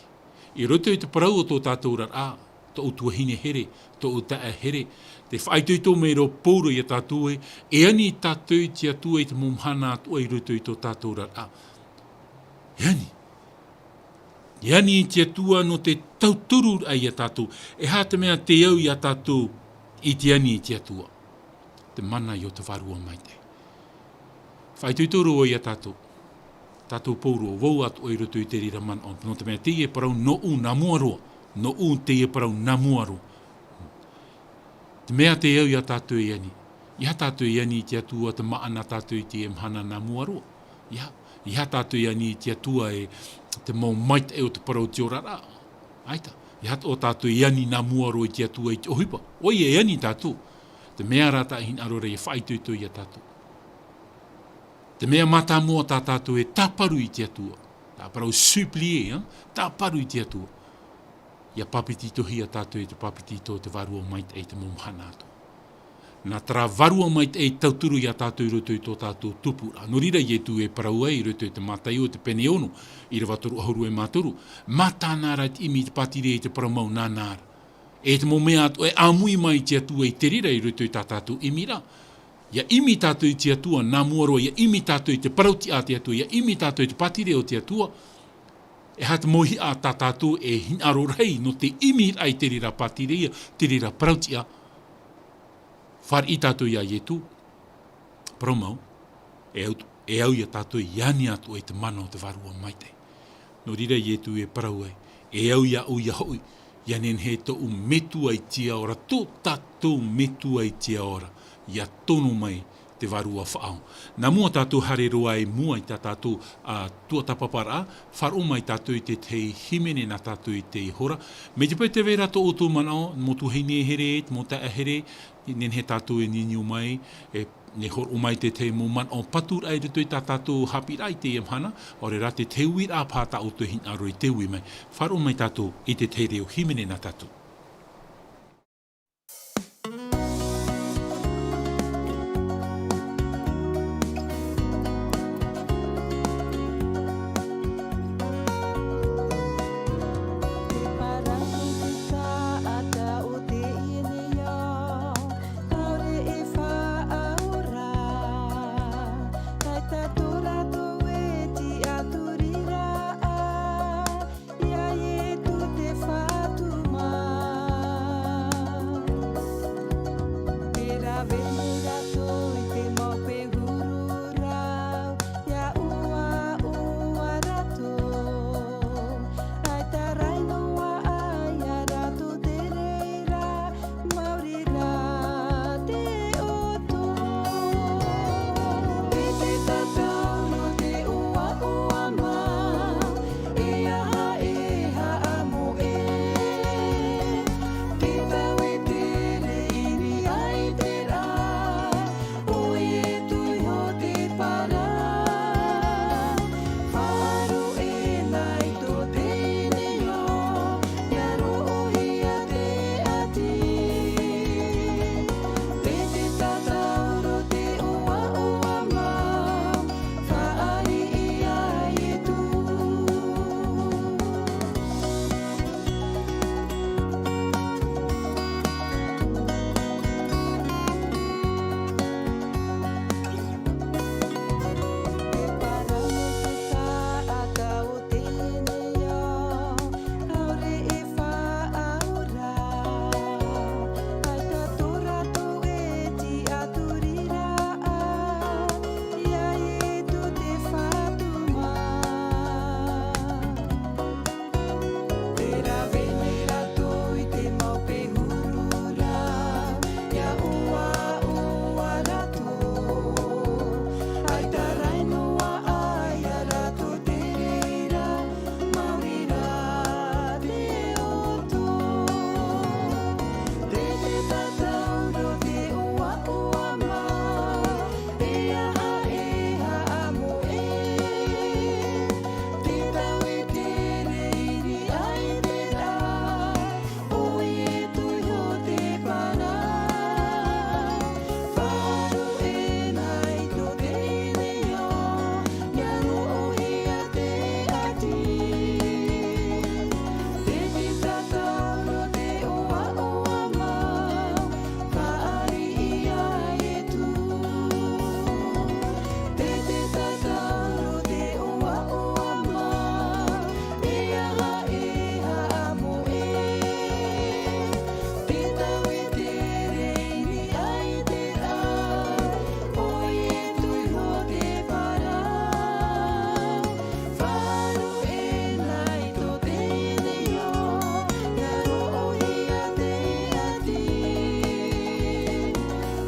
I roto i te parau o tō tātou oraraʻa, tōʻu tuahine here, tōʻu taeaʻe here, tē faʻaitoito mai ra Pauro ia tātou ē, e ani tātou i te Atua i te mau mahana atoʻa i roto i tō tātou oraraʻa. E ani. E ani i te Atua nō te tautururaʻa ia tātou. E aha te mea tei au ia tātou i te ani i te Atua? Te mana o te Vārua Maitaʻi. Faʻaitoito roa ia tātou. Tātou pauroa, vau atoʻa i roto i te reira manaʻo. Nō te mea teie parau nōʻu nā mua roa. Nōʻu teie parau nā mua roa. Te mea tei au ia tātou e ani. ʻEiaha tātou e ani i te Atua te māʻa nā tātou i teie mahana nā mua roa. ʻEiaha, ʻeiaha tātou e ani i te Atua e te mau maitaʻi o te parau o te oraraʻa. ʻAita. ʻEiaha atoʻa tātou e ani nā mua roa i te Atua i te ʻohipa. ʻOia e ani tātou. Te mea rā tā e hinaʻaro ra ʻia faʻaitoito ia tātou. Te mea mātāmua tā tātou e tāparu i te Atua. Tā parau supplier, hein? Tāparu i te Atua. ʻIa papetitohia tātou i te papetito o te Vārua Maitaʻi i te mau mahana atoʻa. Nā terā vārua maitaʻi e tauturu iā tātou i roto i tō tātou tupuraʻa. Nō reira, Ietu e parau ai i roto i te Mataio, te pene ono, ʻīrava toru ʻahuru e mā toru, mā tāna rā te ʻimi i te pātireia i te parau mau nāna ra. E te mau mea atoʻa e ʻāmui mai te Atua i te reira i roto i tā tātou ʻimiraʻa. ʻIa ʻimi tātou i te Atua, nā mua roa, ʻia ʻimi tātou i te parautiʻa a te Atua, ʻia ʻimi tātou i te pātireia o te Atua, e aha te mauihaʻa tā tātou e hinaʻaro rahi nō te ʻimiraʻa i te reira pātireia, te reira parautiʻa, fāriʻi tātou iā Ietu, parau mau, e au, e au iā tātou e ani atoʻa i te mana o te Vārua Maitaʻi. Nō reira Ietu e parau ai, e au iāʻu ʻia hoʻi, ʻia nehenehe tōʻu Metua i te ao ra, tō tātou Metua i te ao ra, ʻia tono mai te Vārua Faʻaao. Nā mua tātou haere roa i mua i tā tātou, ā, tuatāpaparaʻa, faʻaroʻo mai tātou i te tahi hīmene nā tātou i teie hora. Mai te peu tē vai ra tō ʻoutou manaʻo, mau tuahine here, mau taeaʻe here, nehenehe tātou e niuniu mai, e, e hōroʻa mai te tahi mau manaʻo paturaʻa i roto i tā tātou haʻapiʻiraʻa i teie mahana, ʻaore rā te tahi uiraʻa paha tā ʻoutou e hinaʻaro i te ui mai. Faʻaroʻo mai tātou i te tahi reo hīmene nā tātou. Ia Ietu te Fatu mā. Te rave nei rātou i te mau pehuru rau, ia ʻuaʻua rātou. ʻAita rā noa ā ia rātou te reira, maori rā te ʻoto. E te tatauro te ʻoaʻoa mā, e aha e haʻamoʻe. Te tau e tere i niʻa i te rā, ʻoia e tuiho te para. Faʻaruʻe nei tō te neo, ia roʻohia te ʻati. Te te tatauro te ʻoaʻoa mā, faʻariʻi iā Ietu. Te rave nei rātou i te mau pehuru rau, ia ʻoaʻoa rātou. ʻAita rā noa ā ia rātou te reira, maori rā te ʻoto. Te te tatauro te ʻoaʻoa mā, e aha e haʻamoʻe. Te tau e tere i niʻa i te rā, ʻoia e tuiho te para. Faʻaruʻe nei tō te neo, ia roʻohia te ʻati. Te te tatauro te ʻoaʻoa mā, faʻariʻi iā Ietu. Te te tatauro te ʻoaʻoa mā, e aha e haʻamoʻe. Te tau e tere i niʻa i te rā, ʻoia e tuiho te para. Faʻaruʻe nei tō te neo, ia roʻohia te ʻati.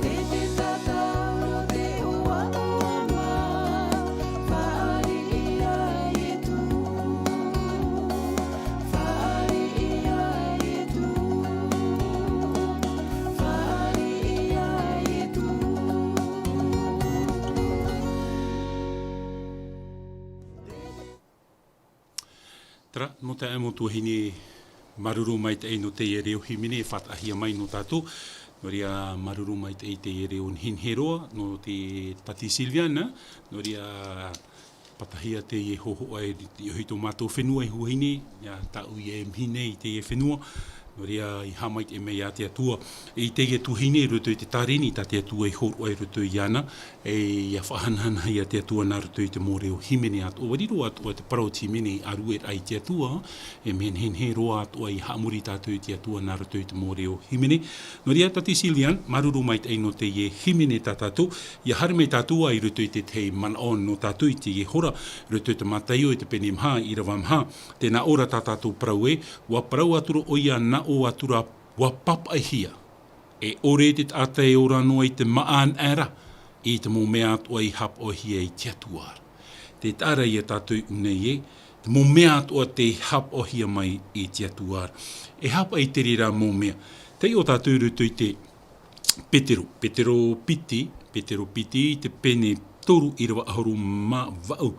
Te te tatauro te ʻoaʻoa mā, faʻariʻi iā Ietu. Faʻariʻi iā Ietu. Faʻariʻi iā Ietu. Terā, nō te mau tuahine māuruuru maitaʻi nō teie reo hīmene e faʻataʻahia mai nō tātou. Nō reira, māuruuru maitaʻi i te reo nehenehe roa, nō te Tati Sylviane, nō reira, pātahia teie hōhoʻa i roto i tō mātou fenua e tuahine, ʻia tāʻu ïa e mahine i teie fenua, nō reira, ʻia haʻamaitaʻi mai iā te Atua, i teie tuahine i roto i te tāreni tā te Atua i hōroʻa i roto iāna, e ʻia faʻahanahanahia te Atua nā roto i te mau reo hīmene atoʻa, ʻua riro atoʻa te parau o te hīmene i ʻārue ai te Atua, e mea nehenehe roa atoʻa ʻia haʻamori tātou i te Atua nā roto i te mau reo hīmene. Nō reira, Tati Sylviane, māuruuru maitaʻi nō teie hīmene tā tātou, ʻia haere mai tātou ā i roto i te tahi manaʻo nō tātou i teie hora, i roto i te Mataio i te pene maha, ʻīrava maha, tē nā ʻō ra tā tātou parau ē, ʻua parau atu ra ʻoia nā ʻō atu ra, ʻua pāpaʻihia. E ʻore te taʻata e ora noa i te māʻa anaʻe ra, i te mau mea atoʻa i haʻapaʻohia i te Atua ra. Tē taʻa ra iā tātou i ʻō nei ē, te mau mea atoʻa tē haʻapaʻohia mai i te Atua ra. E haʻapaʻo i te reira mau mea. Tei ʻō tātou i roto i te Petero, Petero piti, Petero piti i te pene toru ʻīrava ʻahuru mā vaʻu.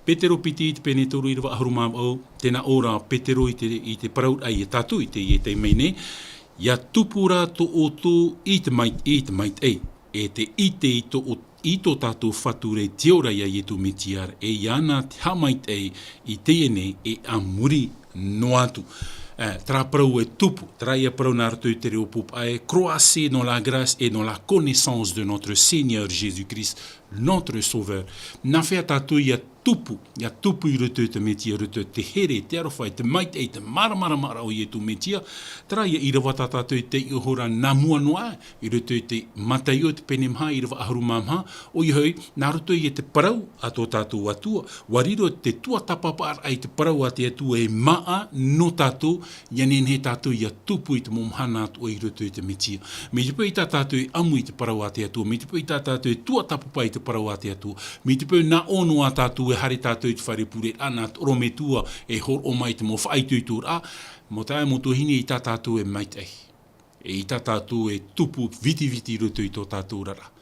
Petero piti i te pene toru ʻīrava ʻahuru mā vaʻu, tē nā ʻō ra Petero i te, i te parau ra iā tātou i teie taime nei, ʻIa tupu ra tō ʻoutou i te mai-, i te maitaʻi, e te ʻite i tō ʻo-, i tō tātou Fatu ra i te ora iā Ietu Metia ra, e ʻia ana te haʻamaitaʻi i teie nei e a muri noa atu. E, terā parau e tupu, terā ïa parau nā roto i te reo pōpaʻa, croissez dans la grâce et dans la connaissance de notre Seigneur Jésus-Christ, notre Sauveur. Nā hea tātou ʻia tupu, ʻia tupu i roto i te Metia, i roto i te here, te aroha, i te maitaʻi, i te māramarama o Ietu Metia, terā ïa ʻīrava tā tātou i taiʻo ra nā mua noa, i roto i te Mataio te pene maha, ʻīrava ʻahuru mā maha, ʻoia hoʻi, nā roto i te parau a tō tātou Atua, ʻua riro te tuatāpaparaʻa i te parau a te Atua e māʻa nō tātou, ʻia nehenehe tātou ʻia tupu i te mau mahana atoʻa i roto i te Metia. Mai te peu ʻaita tātou e ʻamu i te parau a te Atua, mai te peu ʻaita tātou e tuatāpapa i te parau a te Atua, mai te peu nā ʻō noa tātou e haere tātou i te fare pureraʻa nā te ʻorometua e hōroʻa mai i te mau faʻaitoitoraʻa, mau taeaʻe, mau tuahine, ʻaita tātou e maitaʻi. E ʻaita tātou e tupu vitiviti i roto i tō tātou oraraʻa.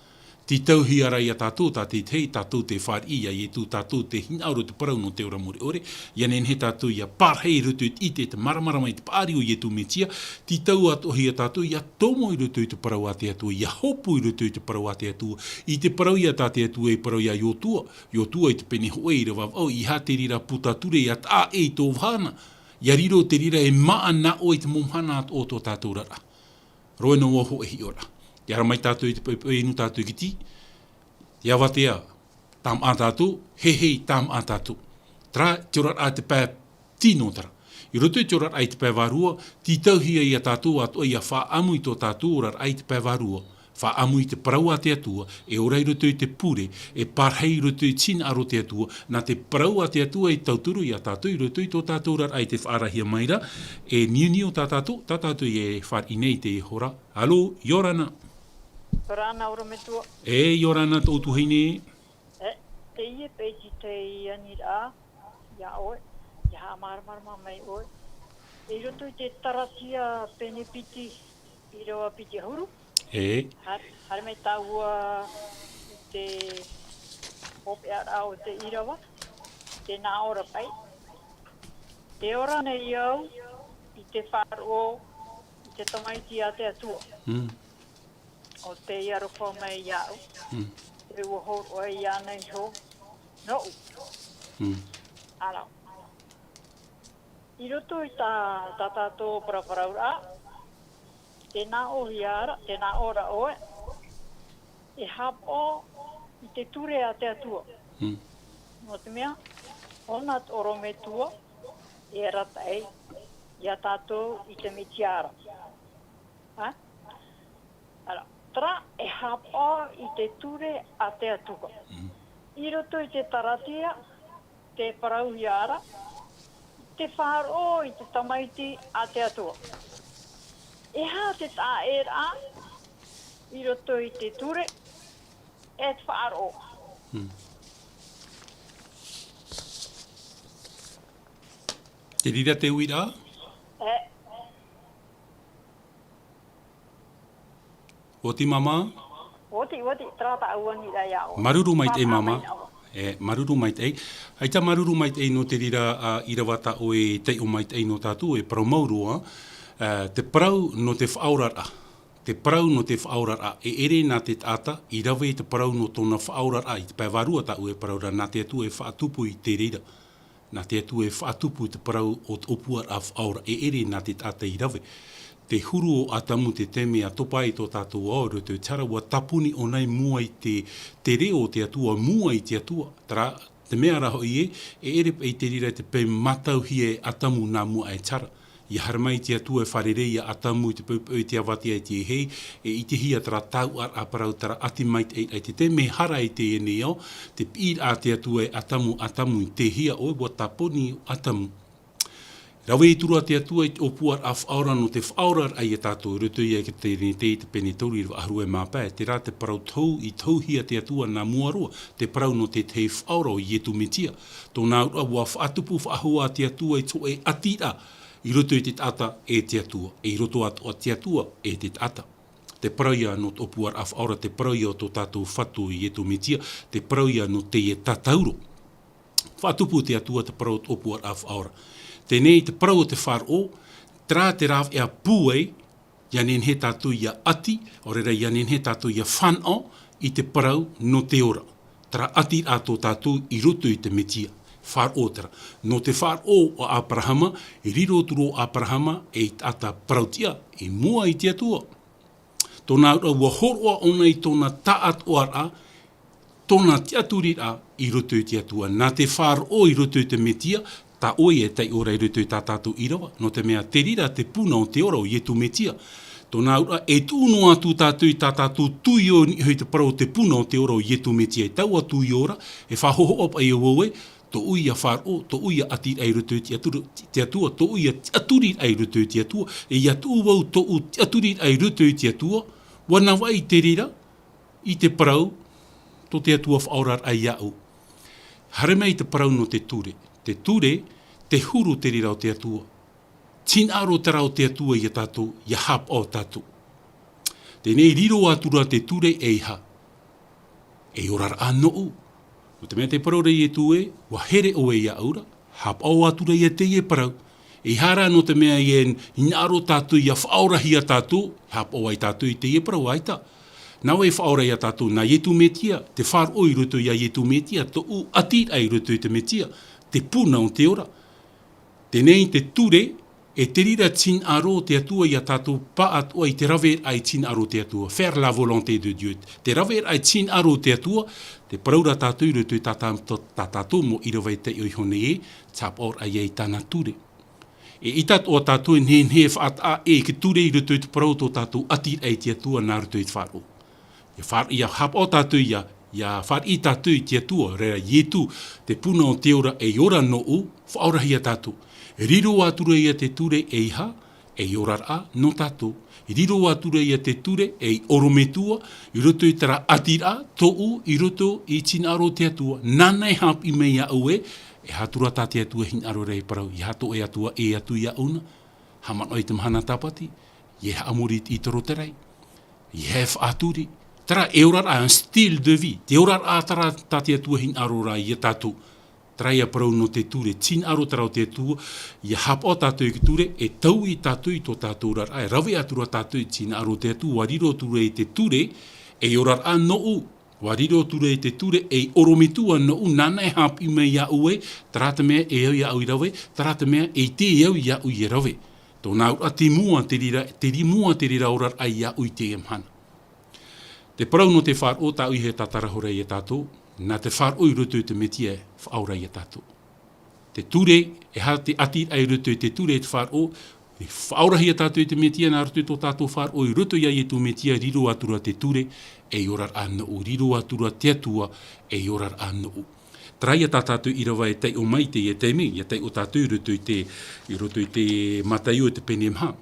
Tītauhia ra iā tātou tā te tahi, tātou tē fāriʻi iā Ietu, tātou tē hinaʻaro i te parau nō te ora mure ʻore, ʻia nehenehe tātou ʻia parahi i roto i te ʻite, te māramarama i te paʻari o Ietu Metia, tītau atoʻahia tātou ʻia tomo i roto i te parau a te Atua, ʻia hopu i roto i te parau a te Atua, i te parau ïa tā te Atua i parau iā Iotua, Iotua i te pene hōʻē ʻīrava vaʻu, ʻeiaha te reira puta ture ʻia taʻa ʻē i tō vahana, ʻia riro te reira e māʻa nā ʻō i te mau mahana atoʻa o tō tātou oraraʻa. Roa noa vau hōʻē hiʻoraʻa. Tē haere mai tātou i te poʻipoʻi, inu tātou i te tī. Te avatea, tāmāʻa tātou, hehei, tāmāʻa tātou. Terā, te oraraʻa te pae tino terā. I roto i te oraraʻa i te pae vārua, tītauhia iā tātou atoʻa ʻia faʻaʻamu i tō tātou oraraʻa i te pae vārua. Faʻaʻamu i te parau a te Atua, e ora i roto i te pure, e parahi i roto i te hinaʻaro o te Atua, nā te parau a te Atua e tauturu iā tātou i roto i tō tātou oraraʻa i te faʻaarahia mai ra, e niuniu tā tātou, tā tātou e fāriʻi nei i teie hora. Alo, ʻia ora na. ʻIa ora na, ʻorometua. E, ʻia ora na tōʻu tuahine. E, teie paʻi te aniraʻa, iā ʻoe, ʻia haʻamāramarama mai ʻoe. I roto i te Taratia pene piti, ʻīrava piti ʻahuru. E. Ha-, haere mai tāua i te hopeʻaraʻa o te ʻīrava, tē nā ʻō ra paʻi. Tē ora nei au i te faʻaroʻo i te Tamaiti a te Atua. Mm. ʻO tei aroha mai iāʻu. Mm. E ʻua hōroʻa iāna iho nōʻu. Mm. Ara. I roto i tā, tā tātou paraparauraʻa, tē nā ʻōhia ra, tē nā ʻō ra ʻoe, e haʻapaʻo i te ture a te Atua. Mm. Nō te mea, ʻōna te ʻorometua, e arataʻi iā tātou i te Mesia ra. Ha? Ara, terā e haʻapaʻo i te ture a te Atua. Mm. I roto i te Taratia, tē parauhia ra, te faʻaroʻo i te Tamaiti a te Atua. E aha te taʻaʻēraʻa i roto i te ture, e te faʻaroʻo? Mm. Te reira te uiraʻa? E. Oti, māmā? Oti, oti, terā tāʻu aniraʻa iā ʻoe. Māuruuru maitaʻi, māmā. E, māuruuru maitaʻi. ʻAita māuruuru maitaʻi nō te reira, ā, ʻīrava tā ʻoe e taiʻo maitaʻi nō tātou, e parau mau roa, ā, te parau nō te faʻaoraraʻa. Te parau nō te faʻaoraraʻa, e ʻere nā te taʻata i rave i te parau nō tōna faʻaoraraʻa. I te pae vārua tāʻu e parau ra, nā te Atua e faʻatupu i te reira. Nā te Atua e faʻatupu te parau o te ʻōpuaraʻa faʻaora, e ʻere nā te taʻata i rave. Te huru o Atamu, te taime a topa ai tō tātou ao i roto i te hara, ʻua tāpuni ʻōna i mua i te, te reo o te Atua, mua i te Atua. Terā, te mea ra hoʻi ē, e ʻere paʻi te reira te peu mātauhia e Atamu nā mua aʻe te hara. ʻIa haere mai te Atua e fārerei ia Atamu i te poʻipoʻi, te avatea, i te hei, e ʻitehia terā tauʻaraʻa parau, terā ʻati maitaʻi i te taime e hara ai teie nei ao, te piʻiraʻa a te Atua e Atamu, Atamu, tei hea ʻoe? ʻUa tāpuni Atamu. Rave atu ra te Atua i te ʻōpuaraʻa faʻaora nō te faʻaoraraʻa ia tātou, i roto ia i te Trinite, i te pene toru ʻīrava ʻahuru e mā pae, terā te parau tohu, i tohuhia te Atua nā mua roa, te parau nō te tahi faʻaora, ʻo Ietu Metia. Tōna auraʻa, ʻua faʻatupu faʻahou ā te Atua i te hōʻē ʻatiraʻa i roto i te taʻata e te Atua, e i roto atoʻa te Atua e te taʻata. Te parau ia nō te ʻōpuaraʻa faʻaora, te parau ia o tō tātou Fatu Ietu Metia, te parau ia nō teie tātauro. Faʻatupu te Atua te parau o te ʻōpuaraʻa faʻaora. Teie nei te parau o te faʻaroʻo, terā te rāveʻa pūai, ʻia nehenehe tātou ʻia ʻati, ʻaore rā ʻia nehenehe tātou ʻia fānaʻo i te parau nō te ora. Terā ʻatiraʻa tō tātou i roto i te Metia. Faʻaroʻo terā. Nō te faʻaroʻo o Aperahama, e riro atu ra ʻo Aperahama ei taʻata parautiʻa, i mua i te Atua. Tōna auraʻa, ʻua hōroʻa ʻōna i tōna taʻatoʻaraʻa, tōna tiʻaturiraʻa i roto i te Atua. Nā te faʻaroʻo i roto i te Metia, tā ʻoe e taiʻo ra i roto i tā tātou ʻīrava, nō te mea te reira te puna o te ora, ʻo Ietu Metia. Tōna auraʻa, e tuʻu noa atu tātou i tā tātou tuiō i niʻa i te parau o te puna o te ora, ʻo Ietu Metia, i taua tuiō ra, e faʻahohoʻa paʻi au ē, tōʻu ia faʻaroʻo, tōʻu ia ʻatiraʻa i roto i te Atua, te Atua, tōʻu ia tiʻaturiraʻa i roto i te Atua, e ʻia tuʻu vau tōʻu tiʻaturiraʻa i roto i te Atua, ʻua navaʻi te reira i te parau tō te Atua faʻaoraraʻa iāʻu. Haere mai te parau nō te ture. Te ture, te huru te reira o te Atua. Tī hinaʻaro terā o te Atua ia tātou, ʻia haʻapaʻo tātou. Teie nei, riro atu ra te ture eiaha? Ei oraraʻa nōʻu. Nō te mea tē parau ra Ietu ē, ʻua here ʻoe iāʻu ra, haʻapaʻo atu ra ʻia teie parau. Eiaha rā nō te mea ʻia hinaʻaro tātou ʻia faʻaorahia tātou, haʻapaʻo ai tātou i teie parau, ʻaita. Nā ʻoe e faʻaora ia tātou, nā Ietu Metia, te faʻaroʻo i roto ia Ietu Metia, tōʻu ʻatiraʻa i roto i te Metia, te puna o te ora. Teie nei te ture, e te reira tī hinaʻaro te Atua ia tātou pāʻatoʻa i te raveraʻa i tī hinaʻaro te Atua, faire la volonté de Dieu. Te raveraʻa i tī hinaʻaro te Atua, tē parau ra tātou i roto i tā tā-, tā tātou mau ʻīrava e taiʻo iho nei ē, te haʻapaʻoraʻa ia i tāna ture. E ʻaita atoʻa tātou e nehenehe e faʻataʻa ʻē i te ture i roto i te parau o tō tātou ʻatiraʻa i te Atua nā roto i te faʻaroʻo. ʻIa faʻa-, ʻia haʻapaʻo tātou ia, ʻia fāriʻi tātou i te Atua, reira Ietu, te puna o te ora, ei ora nōʻu, faʻaorahia tātou. Riro atu ra ia te ture eiaha, ei oraraʻa nō tātou. Riro atu ra ia te ture ei ʻorometua, i roto i terā ʻatiraʻa tōʻu, i roto i tī hinaʻaro te Atua, nāna e haʻapiʻi mai iāʻu ē, e aha atu ra tā te Atua e hinaʻaro ra e parau, ʻeiaha tō ʻoe Atua ʻē atu iāʻu na. Haʻamanaʻo i te mahana Tāpati, ʻia haʻamori i te Itoraʻa. ʻIa faʻaturi. Terā e oraraʻa, un style de vie. Te oraraʻa terā tā te Atua e hinaʻaro ra ia tātou. Terā ia parau nō te ture, tī hinaʻaro terā o te Atua, ʻia haʻapaʻo tātou i te ture, e taui tātou i tō tātou oraraʻa, e rave atu ra tātou i tī hinaʻaro te Atua, ʻua riro atu ra i te ture, ei oraraʻa nōʻu, ʻua riro atu ra i te ture, ei ʻorometua nōʻu, nāna e haʻapiʻi mai iāʻu ē, terā te mea e au iāʻu i rave, terā te mea e ʻite au iāʻu ia rave. Tōna auraʻa, te mua te reira, te ri-, mua te reira oraraʻa iāʻu i teie mahana. Te parau nō te faʻaroʻo, tāʻu e tātarahapa ra ia tātou, nā te faʻaroʻo i roto i te Metia e faʻaora ia tātou. Te ture, e aha te ʻatiraʻa i roto i te ture, e te faʻaroʻo, e faʻaorahia tātou e te Metia nā roto i tō tātou faʻaroʻo i roto ia Ietu Metia, riro atu ra te ture, ei oraraʻa nōʻu, riro atu ra te Atua, ei oraraʻa nōʻu. Terā ia tā tātou ʻīrava e taiʻo mai i teie taime, ʻia taiʻo tātou i roto i te, i roto i te Mataio i te pene maha.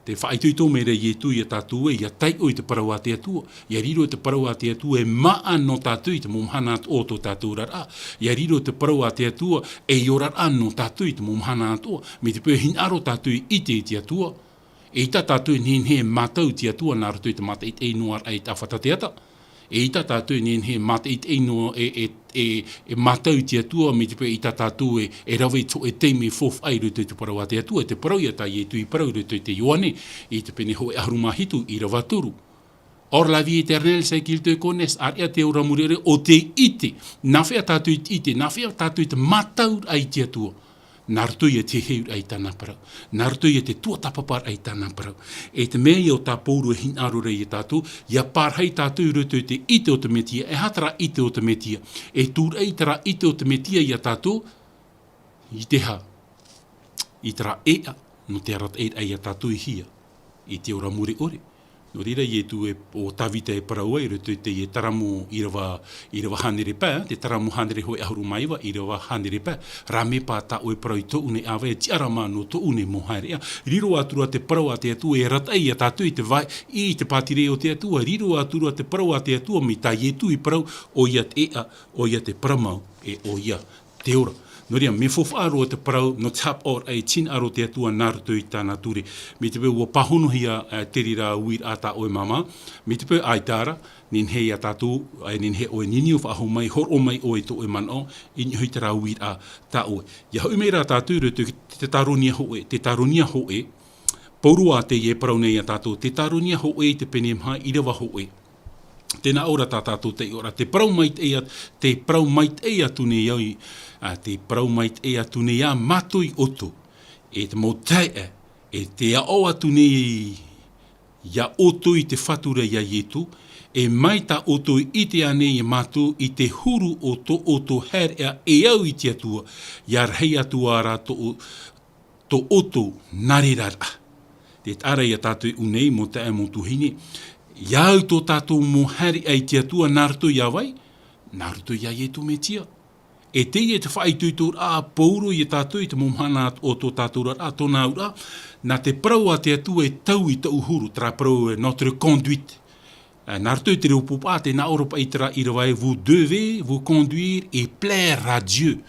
Tē faʻaitoito mai ra Ietu ia tātou ē, ʻia taiʻo i te parau a te Atua, ʻia riro te parau a te Atua e māʻa nō tātou i te mau mahana atoʻa o tō tātou oraraʻa, ʻia riro te parau a te Atua ei oraraʻa nō tātou i te mau mahana atoʻa, mai te peu e hinaʻaro tātou i ʻite i te Atua, eʻita tātou e nehenehe e mātau i te Atua nā roto i te mātaʻitaʻi noa raʻa i te ʻāfata teata. E ʻaita tātou e nehenehe e mātaʻitaʻi noa, e, e, e, e mātau i te Atua, mai te peu e ʻaita tātou e, e rave i te hōʻē taime faufaʻa i roto i te parau a te Atua, e te parau ia tā Ietu i parau i roto i te Ioane, i te pene hōʻē ʻahuru mā hitu, ʻīrava toru. Or la vie éternelle, c'est qu'ils te connaissent, ʻāreʻa te ora mure ʻore, ʻo te ʻite. Nā hea tātou i te ʻite, nā hea tātou i te mātauraʻa i te Atua. Nā roto ia i te heheuraʻa i tāna parau. Nā roto ia i te tuatāpaparaʻa i tāna parau. E te mea ia ʻo tā Pauro e hinaʻaro ra ia tātou, ʻia pārahi tātou i roto i te ʻite o te Metia, e aha terā ʻite o te Metia. E tūraʻi terā ʻite o te Metia ia tātou, i te aha? I terā ʻēʻa, nō te arataʻiraʻa ia tātou i hea. I te ora mure ʻore. Nō reira, Ietu e, ʻo Tavita e parau ai, i roto i te, e Taramo ʻīrava, ʻīrava hānere pae, te Taramo hānere hōʻē ʻahuru mā iva, ʻīrava hānere pae, rā me pā tā ʻoe parau i tōʻu nei ʻāvae, e tiʻa ra mā nō tōʻu nei mau haereʻa. Riro atu ra te parau a te Atua, e arataʻi ia tātou i te vai, i te pātireia o te Atua, riro atu ra te parau a te Atua, mai tā Ietu i parau, ʻoia te ʻēʻa, ʻoia te parau mau, e ʻoia te ora. Nō reira, mea faufaʻa roa te parau, nō te haʻapaʻoraʻa e tinaʻa roa te Atua nā roto i tāna ture. Mai te peu ʻua pāhonohia, e, te reira uiraʻa tā ʻoe māmā, mai te peu ʻaita ra, nehenehe ia tātou, e, nehenehe ʻoe e niuniu faʻahou mai, hōroʻa mai ʻoe i tō ʻoe manaʻo, i niʻa hoʻi terā uiraʻa tā ʻoe. ʻIa hoʻi mai rā tātou i roto i te Tetaronia hōʻē, Tetaronia hōʻē, Pauro ā teie e parau nei ia tātou, Tetaronia hōʻē i te pene maha ʻīrava hōʻē. Tē nā ʻō ra tā tātou taiʻoraʻa, te parau maitaʻi a-, te parau maitaʻi atu nei au i, ā, te parau maitaʻi atu nei ā mātou ia ʻoutou. E te mau taeaʻe, e tē aʻo atu nei ia ʻoutou i te Fatu ra ia Ietu, e mai tā ʻoutou i ʻite ānei ia mātou i te huru o tō ʻoutou haereʻa e au i te Atua, ʻia rahi atu ā rā tō, tō ʻoutou nā reira ra. Tē taʻa ra ia tātou i ʻō nei, mau taeaʻe, mau tuahine, ʻia au tō tātou mau haereʻa i te Atua nā roto ia vai, nā roto ia Ietu Metia. E teie te faʻaitoitoraʻa a Pauro ia tātou i te mau mahana o tō tātou oraraʻa, tōna auraʻa, nā te parau a te Atua e taui tōʻu huru, terā parau e notre conduite. Ā, nā roto i te reo pōpā, tē nā ʻō ra paʻi terā ʻīrava ē, vous devez vous conduire et plaire à Dieu.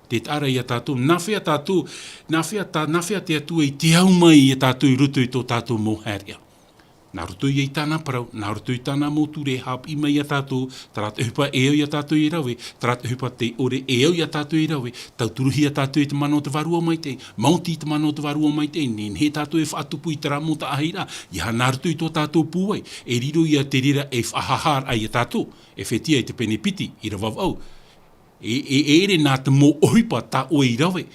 Tē taʻa ra ia tātou, nā hea tātou, nā hea tā, nā hea te Atua i te au mai ia tātou i roto i tō tātou mau haereʻa. Nā roto ia i tāna parau, nā roto i tāna mau ture, haʻapiʻi mai ia tātou, terā te ʻohipa e au ia tātou e rave, terā te ʻohipa tē ʻore e au ia tātou e rave, tauturuhia tātou e te mana o te Vārua Maitaʻi, maoti i te mana o te Vārua Maitaʻi, nehenehe tātou e faʻatupu i terā mau taʻahiraʻa, ʻeiaha nā roto i tō tātou pūai, e riro ia te reira e faʻahāhāraʻa ia tātou, Efetia i te pene piti, ʻīrava vaʻu. E, e, e ʻere nā te mau ʻohipa tā ʻoe i rave,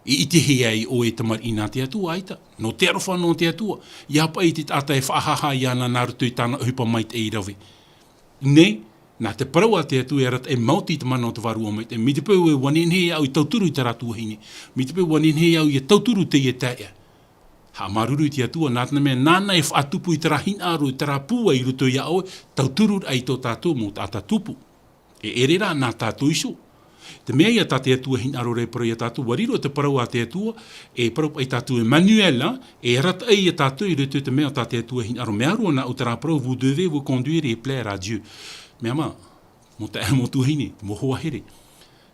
e ʻitehia ai ʻoe e tamariʻi nā te Atua, ʻaita. Nō te aroha nō te Atua, ʻia paʻi te taʻata e faʻahāhā iāna nā roto i tāna ʻohipa maitaʻi i rave. Nei, nā te parau a te Atua e arataʻi maoti i te mana o te Vārua Maitaʻi. Mai te peu ē ʻua nehenehe au ʻia tauturu i terā tuahine. Mai te peu ʻua nehenehe au ʻia tauturu i teie taeaʻe. Haʻamāuruuru i te Atua, nā te mea, nāna e faʻatupu i terā hinaʻaro, i terā pūai i roto iā ʻoe, tauturu ai tō tātou mau taʻata tupu. E ʻere rā nā tātou iho. Te mea ia tā te Atua e hinaʻaro ra e parau iā tātou, ʻua riro te parau a te Atua, e parau paʻi tātou Emmanuel, ā, e arataʻi ia tātou i roto i te mea tā te Atua e hinaʻaro. Mea rua nā ʻō terā parau, vous devez vous conduire et plaire à Dieu. Mea mā, mau taeaʻe, mau tuahine, mau hoa here.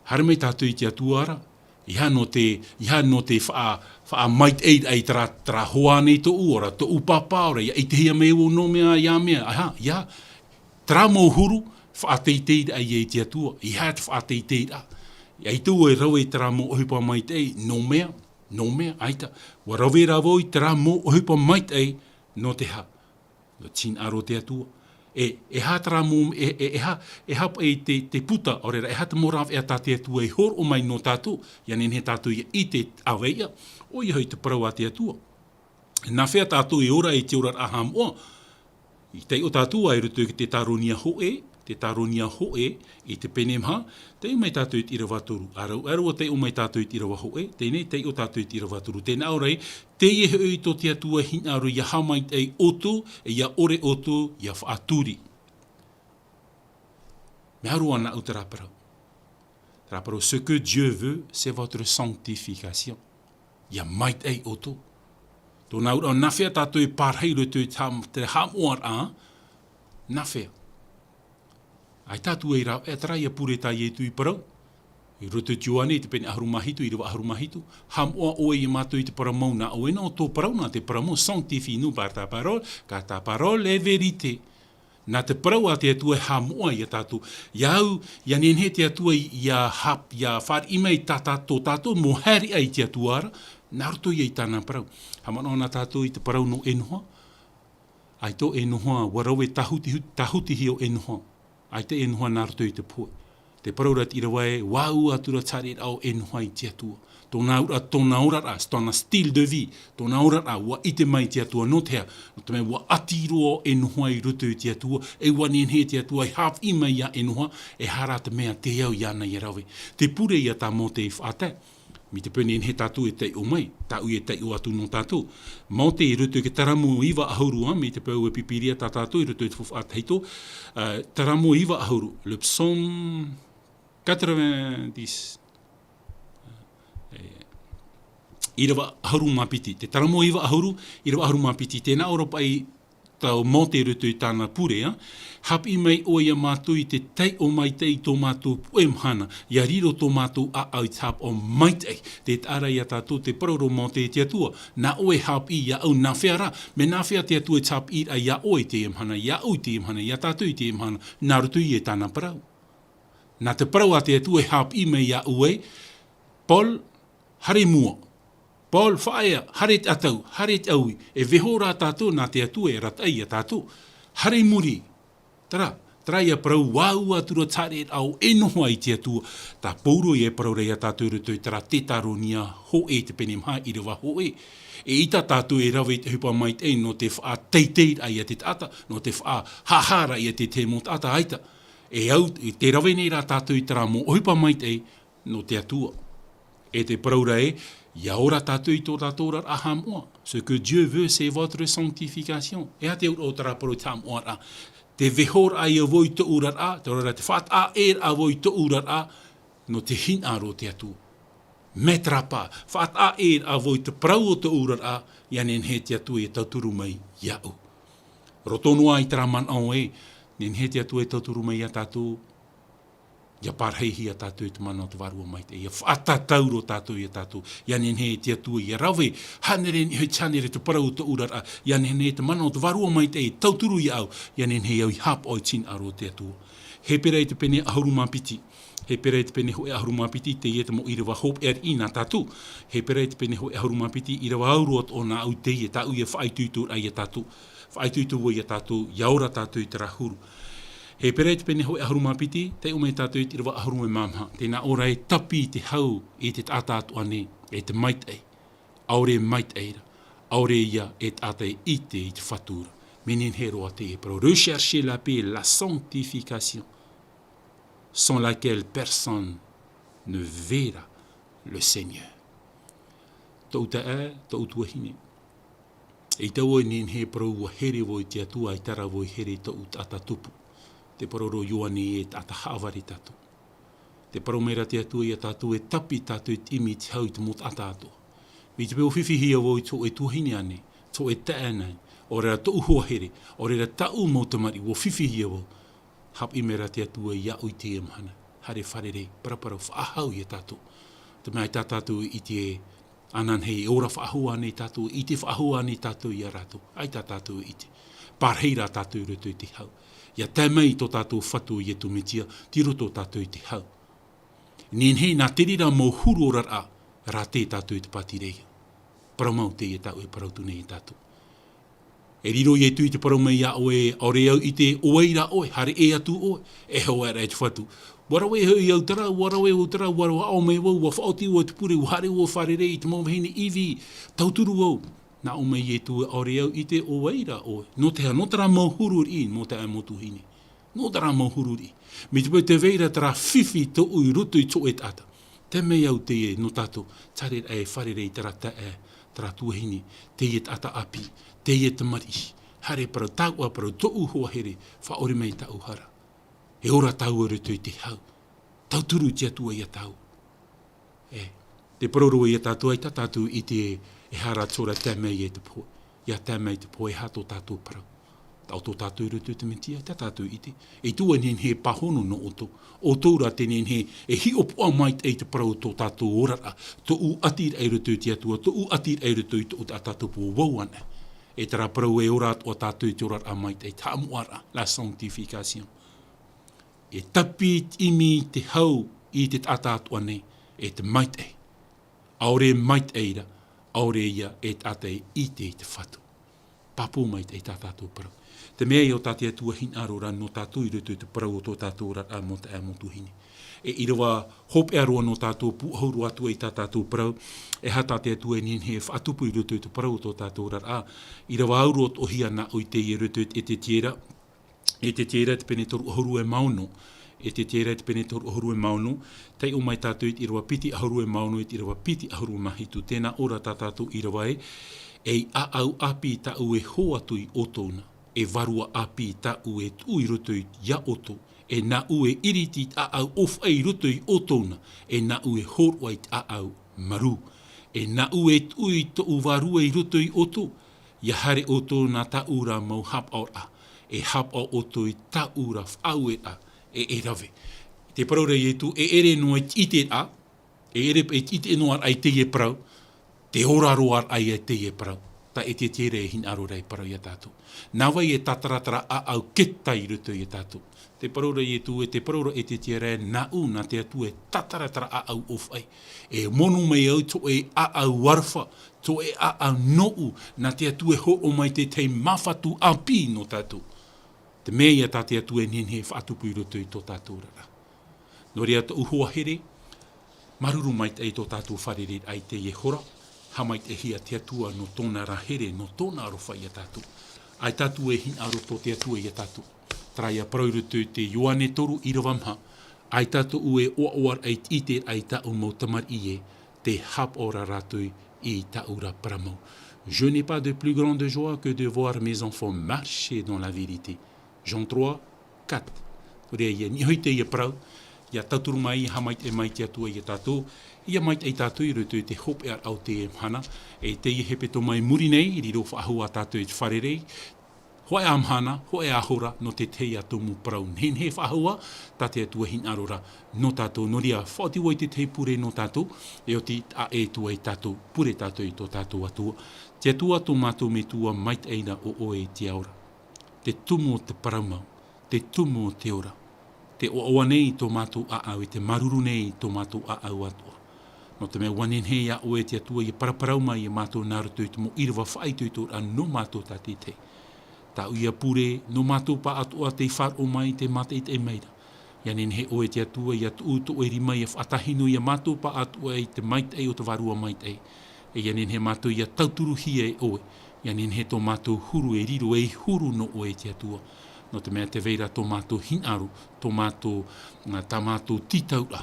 Haere mai tātou i te Atua ra, ʻeiaha nō te, ʻeiaha nō te faʻa-, faʻamaitaʻiraʻa i terā, terā hoa nei tōʻu, ʻo rā tōʻu pāpā, ʻo rā, ʻia ʻitehia mai vau nō mea, ʻia mea, aha, ʻeiaha. Terā mau huru, faʻateiteiraʻa ia i te Atua, ʻeiaha te faʻateiteiraʻa. ʻAita vau e rave i terā mau ʻohipa maitaʻi, nō mea, nō mea, ʻaita. ʻUa rave rā vau i terā mau ʻohipa maitaʻi, nō te aha? Nō te hinaʻaro o te Atua. E, e aha terā mau, e, e, e aha, e aha paʻi te, te puta, ʻaore rā, e aha te mau rāveʻa tā te Atua e hōroʻa mai nō tātou, ʻia nehenehe tātou ʻia ʻite ʻāvae ia, ʻoia hoʻi te parau a te Atua. Nā hea tātou e ora i te oraraʻa haʻamoʻa? I taiʻo tātou ā i roto i te Tetaronia hōʻē, Tetaronia hōʻē, i te pene maha, taiʻo mai tātou i te ʻīrava toru. ʻĀreʻa, ʻāreʻa taiʻo mai tātou i te ʻīrava hōʻē, teie nei taiʻo tātou i te ʻīrava toru. Tē nā ʻō ra ē, teie hoʻi tō te Atua e hinaʻaro ʻia haʻamaitaʻi ʻoutou, e ʻia ʻore ʻoutou, ʻia faʻaturi. Mea rua nā ʻō terā parau. Terā parau, ce que Dieu veut, c'est votre sanctification. ʻIa maitaʻi ʻoutou. Tōna auraʻa, nā hea tātou e pārahi i roto i te haʻam-, te haʻamoʻaraʻa, nā hea? ʻAita tātou e rāveʻa, terā ia pure tā Ietu i parau. I roto i te Ioane, i te pene ʻahuru mā hitu, ʻīrava ʻahuru mā hitu. Haʻamoʻa ʻoe ia mātou i te parau mau, nā ʻoe noa tō parau, nā te parau mau, sanctifie-nous par ta parole, car ta parole est vérité. Nā te parau a te Atua e haʻamoʻa ia tātou. Ia au, ia nehenehe te Atua ia hap-, ia fāriʻi mai tā, tā, tō tātou mau haereʻa i te Atua ra, nā roto ia i tāna parau. Haʻamanaʻo na tātou i te parau nō ʻEnoha. ʻAita ʻo ʻEnoha, ʻua rave tāhuti-, tāhutihia ʻo ʻEnoha. ʻAita ʻEnoha nā roto i te pohe. Te parau ra te ʻīrava ē, ʻua ʻau atu ra te haereraʻa o ʻEnoha i te Atua. Tōna ora-, tōna oraraʻa, tōna style de vie, tōna oraraʻa, ʻua ʻite mai te Atua, nō te aha, nō te mea ʻua ʻati roa ʻo ʻEnoha i roto i te Atua, e ʻua nehenehe te Atua e haʻapiʻi mai ia ʻEnoha, e aha rā te mea tē au iāna ia rave. Te pure ia tā Mōte i faʻatae. Mai te peu nehenehe tātou e taiʻo mai, tāʻu e taiʻo atu nō tātou. Mōte i roto i te taramo iva ʻahuru, ā, mai te peu e pīpīria tā tātou i roto i te Faufaʻa Tahito, ā, taramo iva ʻahuru, le psaume quatre-vingt-dix. Ā, e, ʻīrava ʻahuru mā piti. Te taramo iva ʻahuru, ʻīrava ʻahuru mā piti. Tē nā ʻō ra paʻi tā Mōte i roto i tāna pure, ā. Haʻapiʻi mai ʻoe ia mātou i te taiʻo maitaʻi i tō mātou puʻe mahana, ʻia riro tō mātou ʻāʻau i te haʻapaʻo maitaʻi. Tē taʻa ra ia tātou te parau ra Mōte i te Atua, nā ʻoe e haʻapiʻi iāʻu, nā hea rā, mea nā hea te Atua i te haʻapiʻiraʻa iā ʻoe i teie mahana, iāʻu i teie mahana, iā tātou i teie mahana, nā roto ia i tāna parau. Nā te parau a te Atua e haʻapiʻi mai iāʻu ē, Paul, haere i mua. Paul, faʻaea, haere i te ʻatau, haere i te ʻaui. E vaiiho rā tātou nā te Atua e arataʻi ia tātou. Haere i muri. Terā, terā ia parau, ʻua ʻau atu ra te haereraʻa o ʻEnoha i te Atua. Tā Pauro ia e parau ra ia tātou i roto i terā Tetaronia hōʻē te pene maha ʻīrava hōʻē. E ʻaita tātou e rave i te ʻohipa maitaʻi nō te faʻateiteiraʻa ia te taʻata, nō te faʻahaʻahaʻaraʻa ia te tahi mau taʻata, ʻaita. E au, tē rave nei rā tātou i terā mau ʻohipa maitaʻi, nō te Atua. E te parau ra ē, ʻia ora tātou i tō tātou oraraʻa haʻamoʻa. Ce que Dieu veut, c'est votre sanctification. E aha te auraʻa o terā parau i te haʻamoʻaraʻa? Te vaiihoraʻa ia vau i tōʻu oraraʻa, te oraraʻa, te faʻataʻa ʻē raʻa vau i tōʻu oraraʻa, nō te hinaʻaro o te Atua. Mettre à part, faʻataʻa ʻē raʻa vau i te parau o tōʻu oraraʻa, ʻia nehenehe te Atua ia tauturu mai iāʻu. Roto noa i terā manaʻo ē, nehenehe te Atua e tauturu mai ia tātou, ʻia pārahihia tātou i te mana o te Vārua Maitaʻi, ʻia faʻatatau roa tātou ia tātou, ʻia nehenehe te Atua ia rave, hānere, hānere te parau o tōʻu oraraʻa, ʻia nehenehe te mana o te Vārua Maitaʻi e tauturu iāʻu, ʻia nehenehe au i haʻapaʻo i te hinaʻaro o te Atua. Hepera i te pene ʻahuru mā piti, Hepera i te pene hōʻē ʻahuru mā piti, teie te mau ʻīrava hopeʻa riʻi nā tātou. Hepera i te pene hōʻē ʻahuru mā piti, ʻīrava au roa atoʻa nā ʻu teie, tāʻu ia faʻaitoitoraʻa ia tātou. Faʻaitoito vau ia tātou, ʻia ora tātou i terā huru. Hepera i te pene hōʻē ʻahuru mā piti, taiʻo mai tātou i te ʻīrava ʻahuru mā maha. Tē nā ʻō ra ē, tapi te hau i te taʻata atoʻa nei, e te maitaʻi, ʻaore e maitaʻi ra, ʻaore ia e taʻata e ʻite i te Fatu ra. Mea nehenehe roa teie parau, recherchez la paix, la sanctification, sans laquelle personne ne verra le Seigneur. Tōʻu taeaʻe, tōʻu tuahine. E ʻaita vau e nehenehe e parau ʻua here vau i te Atua, ʻaita rā vau e here i tōʻu taʻata tupu. Te parau ra ʻo Ioane ē, taʻata haʻavare tātou. Tē parau mai ra te Atua ia tātou e tapi tātou i te ʻimi i te hau i te mau taʻata atoʻa. Mai te peu ʻua fifihia vau i te hōʻē tuahine ānei, te hōʻē taeaʻe ānei, ʻaore rā tōʻu hoa here, ʻaore rā tāʻu mau tamariʻi, ʻua fifihia vau. Haʻapiʻi mai ra te Atua iāʻu i teie mahana. Haere fārerei, paraparau, faʻahou ia tātou. Te mea ʻaita tātou e ʻite ē, ananahi e ora faʻahou ānei tātou, e ʻite faʻahou ānei tātou ia rātou. ʻAita tātou e ʻite. Pārahi rā tātou i roto i te hau. ʻIa tae mai tō tātou Fatu ʻo Ietu Metia, tei roto tātou i te hau. Nehenehe nā te reira mau huru oraraʻa, rātē tātou i te pātireia. Parau mau teie tāʻu e parau atu nei ia tātou. E riro Ietu i te parau mai iā ʻoe, ʻaore au i ʻite ʻo vai ra ʻoe, haere ʻē atu ʻoe, e hoa ra e te Fatu. ʻUa rave hoʻi au terā, ʻua rave au terā, ʻua aʻo mai vau, ʻua faʻaoti vau i te pure, ʻua haere vau fārerei i te mau vahine ivi, tauturu vau. Nā ʻō mai Ietu, ʻaore au i ʻite ʻo vai ra ʻoe. Nō te aha, nō terā mau huru riʻi, mau taeaʻe, mau tuahine. Nō terā mau huru riʻi. Mai te peu tē vai ra terā fifi tōʻu i roto i te hōʻē taʻata. Te mea au teie nō tātou, te haereraʻa e fārerei terā taeaʻe, terā tuahine, teie taʻata ʻāpī, teie tamariʻi. Haere parau, tāuʻa parau, tōʻu hoa here, faʻaʻore mai tāʻu hara. E ora tāua i roto i te hau. Tauturu te Atua ia tāua. E, te parau ra ia tātou, ʻaita tātou e ʻite e aha rā te hora e tae mai ai te pohe. ʻIa tae mai te pohe, e aha tō tātou parau. Taiʻo tātou i roto i te Metia, ʻaita tātou e ʻite. E ʻaita e nehenehe e pāhono nō ʻoutou. ʻOutou rā tē nehenehe e hiʻopoʻa mai i te parau o tō tātou oraraʻa. Tōʻu ʻatiraʻa i roto i te Atua, tōʻu ʻatiraʻa i roto i tōʻu taʻata tupu, ʻo vau ānei. E terā parau e ora atoʻa tātou i te oraraʻa maitaʻi, te haʻamoʻaraʻa, la sanctification. E tāpiti ʻimi te hau i te taʻata atoʻa nei, e te maitaʻi. ʻAore e maitaʻi ra, ʻaore ia e taʻata e ʻite i te Fatu. Pāpū maitaʻi tā tātou parau. Te mea ia ʻo tā te Atua hinaʻaro ra nō tātou i roto i te parau o tō tātou oraraʻa mau taeaʻe, mau tuahine. E ʻīrava hopeʻa roa nō tātou pūʻohu roa atu ai tā tātou parau, e aha tā te Atua e nehenehe e faʻatupu i roto i te parau o tō tātou oraraʻa. ʻĪrava ʻahuru atoʻa hia nā ʻoe i teie i roto i te Ezetiera, Ezetiera te pene toru ʻahuru e mā ono. Ezetiera te pene toru ʻahuru e mā ono, taiʻo mai tātou i te ʻīrava piti ʻahuru e mā ono i te ʻīrava piti ʻahuru mā hitu, tēnā ʻō ra tā tātou ʻīrava ē, ei ʻāʻau ʻāpī tāʻu e hō atu ia ʻoutou na, e vārua ʻāpī tāʻu e tuʻu i roto ia ʻoutou, e nāʻu e ʻiriti i te ʻāʻau ʻōfaʻi i roto ia ʻoutou na, e nāʻu e hōroʻa i te ʻāʻau marū, e nāʻu e tuʻu i tōʻu vārua i roto ia ʻoutou, ʻia haere ʻoutou nā tāʻu ra mau hapaʻoraʻa, e hapaʻo ʻoutou i tāʻu ra faʻaueraʻa, e, e rave. Te parau ra Ietu, e ʻere noa i te ʻiteraʻa, e ʻere, e ʻite noa ra i teie parau, te ora roa ra ia i teie parau. Tā Ezetiera e hinaʻaro ra e parau ia tātou. Nā vai e tātaratara ʻāʻau keta i roto ia tātou. Te parau ra Ietu e, te parau ra Ezetiera e, nāʻu, nā te Atua e tātaratara ʻāʻau ʻōfaʻi. E monu mai au tō ʻoe ʻāʻau aroha, tō ʻoe ʻāʻau nōʻu, nā te Atua e hōroʻa mai te tahi māfatu ʻāpī nō tātou. Te mea ia tā te Atua e nehenehe e faʻatupu i roto i tō tātou oraraʻa. Nō reira tōʻu hoa here, māuruuru maitaʻi tō tātou fārereiraʻa i teie hora, haʻamaitaʻihia te Atua nō tōna ra here, nō tōna aroha ia tātou. ʻAita atu e hinaʻaro tō te Atua ia tātou. Terā ia parau i roto i te Ioane toru ʻīrava maha, ʻaita tōʻu e ʻoaʻoa ra i te ʻiteraʻa i tāʻu mau tamariʻi ē, tē hapaʻo ra rātou i tāʻu ra parau mau. Je n'ai pas de plus grande joie que de voir mes enfants marcher dans la vérité. Jean trois, quatre. Nō reira, ʻia niʻa hoʻi teie parau, ʻia tauturu mai, ʻia haʻamaitaʻi mai te Atua ia tātou, ʻia maitaʻi tātou i roto i te hopeʻa o teie mahana, e teie hepetoma i muri nei, riro faʻahou ā tātou i te fārerei, hōʻē ā mahana, hōʻē ā hora, nō te tahi ā tumu parau nehenehe e faʻahou ā, tā te Atua e hinaʻaro ra nō tātou. Nō reira, faʻaoti vau i te tahi pure nō tātou, e oti ā ʻē atu ai tātou, pure tātou i tō tātou Atua. Te Atua tō mātou Metua maitaʻi ra ʻo ʻoe i te ao ra. Te tumu o te parau mau, te tumu o te ora. Tē ʻoaʻoa nei i tō mātou ʻāʻau, e tē māuruuru nei i tō mātou ʻāʻau atoʻa. Nō te mea ʻua nehenehe iā ʻoe te Atua ʻia paraparau mai iā mātou nā roto i te mau ʻīrava faʻaitoitoraʻa nō mātou tātaʻitahi. Tāʻu ia pure, nō mātou pāʻātoʻa tei faʻaroʻo mai, tei mātaʻitaʻi mai ra. ʻIa nehenehe ʻoe te Atua ʻia tuʻu tō ʻoe rima ʻia faʻatāhino iā mātou pāʻātoʻa i te maitaʻi o te Vārua Maitaʻi. E ʻia nehenehe mātou ʻia tauturuhia e ʻoe. ʻIa nehenehe tō mātou huru e riro ei huru nō ʻoe te Atua. Nō te mea tē vai ra tō mātou hinaʻaro, tō mātou, ā, tā mātou tītauraʻa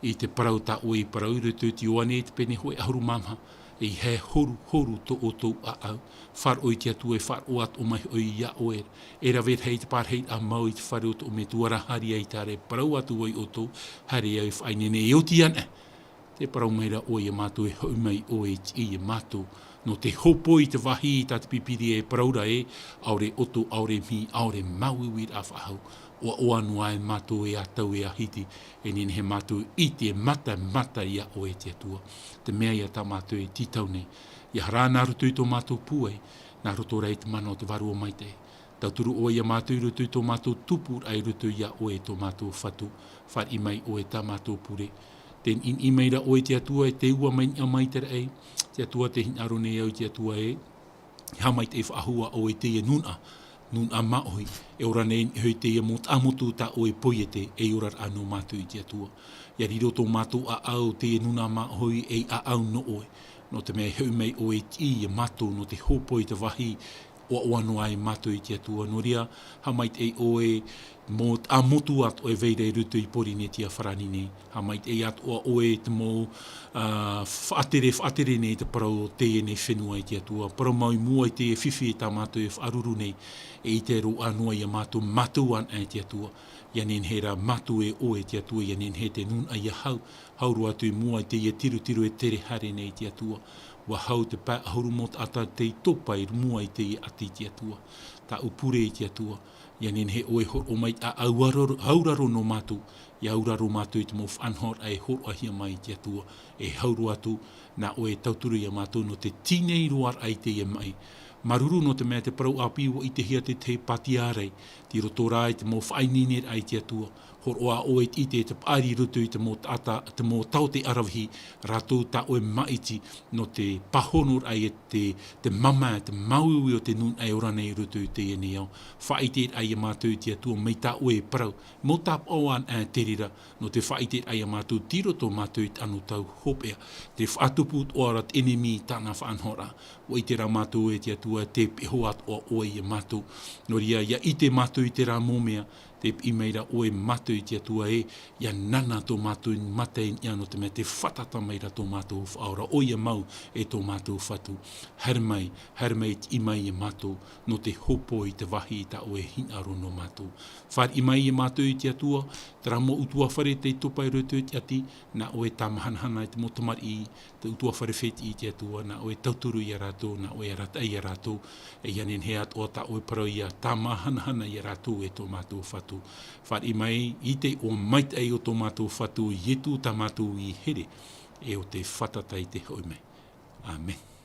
i te parau tā ʻoe i parau i roto i te Ioane i te pene hōʻē ʻahuru mā maha, ʻeiaha e horuhoru tō ʻoutou ʻāʻau. Faʻaroʻo i te Atua e faʻaroʻo atoʻa mai hoʻi iā ʻoe. E rave rahi te pārahiraʻa mau i te fare o tō Metua ra, haere ai tāʻu e parau atu vau iā ʻoutou, haere au e faʻaineine, e oti anaʻe. Tē parau mai ra ʻoe iā mātou e hoʻi mai ʻoe i te ʻī iā mātou. Nō te hōpoi i te vāhi tā te Pīpīria e parau ra ē, ʻaore ʻoto, ʻaore mihi, ʻaore māuiuiraʻa faʻahou. ʻOaʻoa noa e mātou e ʻatau e ʻāhiti, e nehenehe mātou e ʻite e mata, mata iā ʻoe te Atua. Te mea ia tā mātou e tītau nei. ʻIa haere nā roto i tō mātou pūai, nā roto rā i te mana o te Vārua Maitaʻi. Tauturu ʻoe iā mātou i roto i tō mātou tupuraʻa i roto iā ʻoe tō mātou Fatu, fāriʻi mai ʻoe tā mātou pure. Tē niʻiniʻi mai ra ʻoe te Atua e tē ua mai niʻa mai te raʻi, te Atua tē hinaʻaro nei au te Atua ē, ʻia haʻamaitaʻi faʻahou ā ʻoe i teie nūnaʻa, nūnaʻa māʻohi, e ora nei hoʻi teie mau taʻamotu tā ʻoe poiete, ei oraraʻa nō mātou i te Atua. ʻIa riro tō mātou ʻāʻau teie nūnaʻa māʻohi, ei ʻāʻau nō ʻoe. Nō te mea e hoʻi mai ʻoe i te ʻī iā mātou nō te hōpoi i te vāhi, ʻoaʻoa noa ai mātou i te Atua. Nō reira, haʻamaitaʻi ʻoe, mau taʻamotu atoʻa e vai ra i roto i Pōrīnetia farāni nei. Haʻamaitaʻi atoʻa ʻoe i te mau, ā, faʻatere, faʻatere nei te parau o teie nei fenua i te Atua. Parau mau i mua i teie fifi tā mātou e faʻaruru nei, e ʻite roa noa iā mātou, mātou anaʻe te Atua. ʻIa nehenehe rā mātou e ʻoe te Atua, ʻia nehenehe te nūnaʻa ʻia hau, hau roa atu i mua i teie tirotiro e tere haere nei te Atua. ʻUa hau te pae ʻahuru mau taʻata tei topa i mua i teie ʻati te Atua. Tāʻu pure i te Atua, ʻia nehenehe ʻoe e hōroʻa mai ā, ʻāʻau auraro, auraro nō mātou, ʻia auraro mātou i te mau faʻanahoraʻa e hōroʻahia mai i te Atua, e hau roa atu, nā ʻoe e tauturu iā mātou nō te tīnei roa raʻa i teie maʻi, Māuruuru nō te mea te parau ʻāpī ʻua ʻitehia te tahi pātiarai, tei roto rā i te mau faʻaineineraʻa i te Atua, hōroʻa ʻoe i te ʻite te paʻari i roto i te mau taʻata, te mau tao te aravihi, rātou tā ʻoe māʻiti, nō te pāhonoraʻa i te, te mamae, te māuiui o te nūnaʻa e ora nei i roto i teie nei ao. Faʻaʻiteraʻa ia mātou i te Atua, mai tā ʻoe e parau, mau tāpaʻo anaʻe te reira, nō te faʻaʻiteraʻa ia mātou, tei roto mātou i te anotau hopeʻa, te faʻatupu atoʻa ra te ʻenemi i tāna faʻanahoraʻa. ʻUa ʻite rā mātou e te Atua, tē peʻe atoʻa ʻoe ia mātou. Nō reira, ʻia ʻite mātou i terā mau mea, tē piʻi mai ra ʻoe mātou i te Atua ē, ʻia nana tō mātou mata i niʻa nō te mea tē fātata mai ra tō mātou Faʻaora, ʻoia mau e tō mātou Fatu. Haere mai, haere mai, tiʻi mai ia mātou, nō te hōpoi i te vāhi tā ʻoe e hinaʻaro nō mātou. Fāriʻi mai ia mātou i te Atua, terā mau ʻutuāfare tei topa i roto i te ʻati, nā ʻoe e tāmahanahana i te mau tamariʻi, te ʻutuāfare fētiʻi i te Atua, nā ʻoe e tauturu ia rātou, nā ʻoe e arataʻi ia rātou, e ʻia nehenehe atoʻa tā ʻoe parau ʻia tāmahanahana ia rātou e tō mātou Fatu. Fāriʻi mai i te iʻoa maitaʻi o tō mātou Fatu, Ietu tā mātou ʻĪhere, e ʻo tē fātata i te hoʻi mai. ʻĀmene.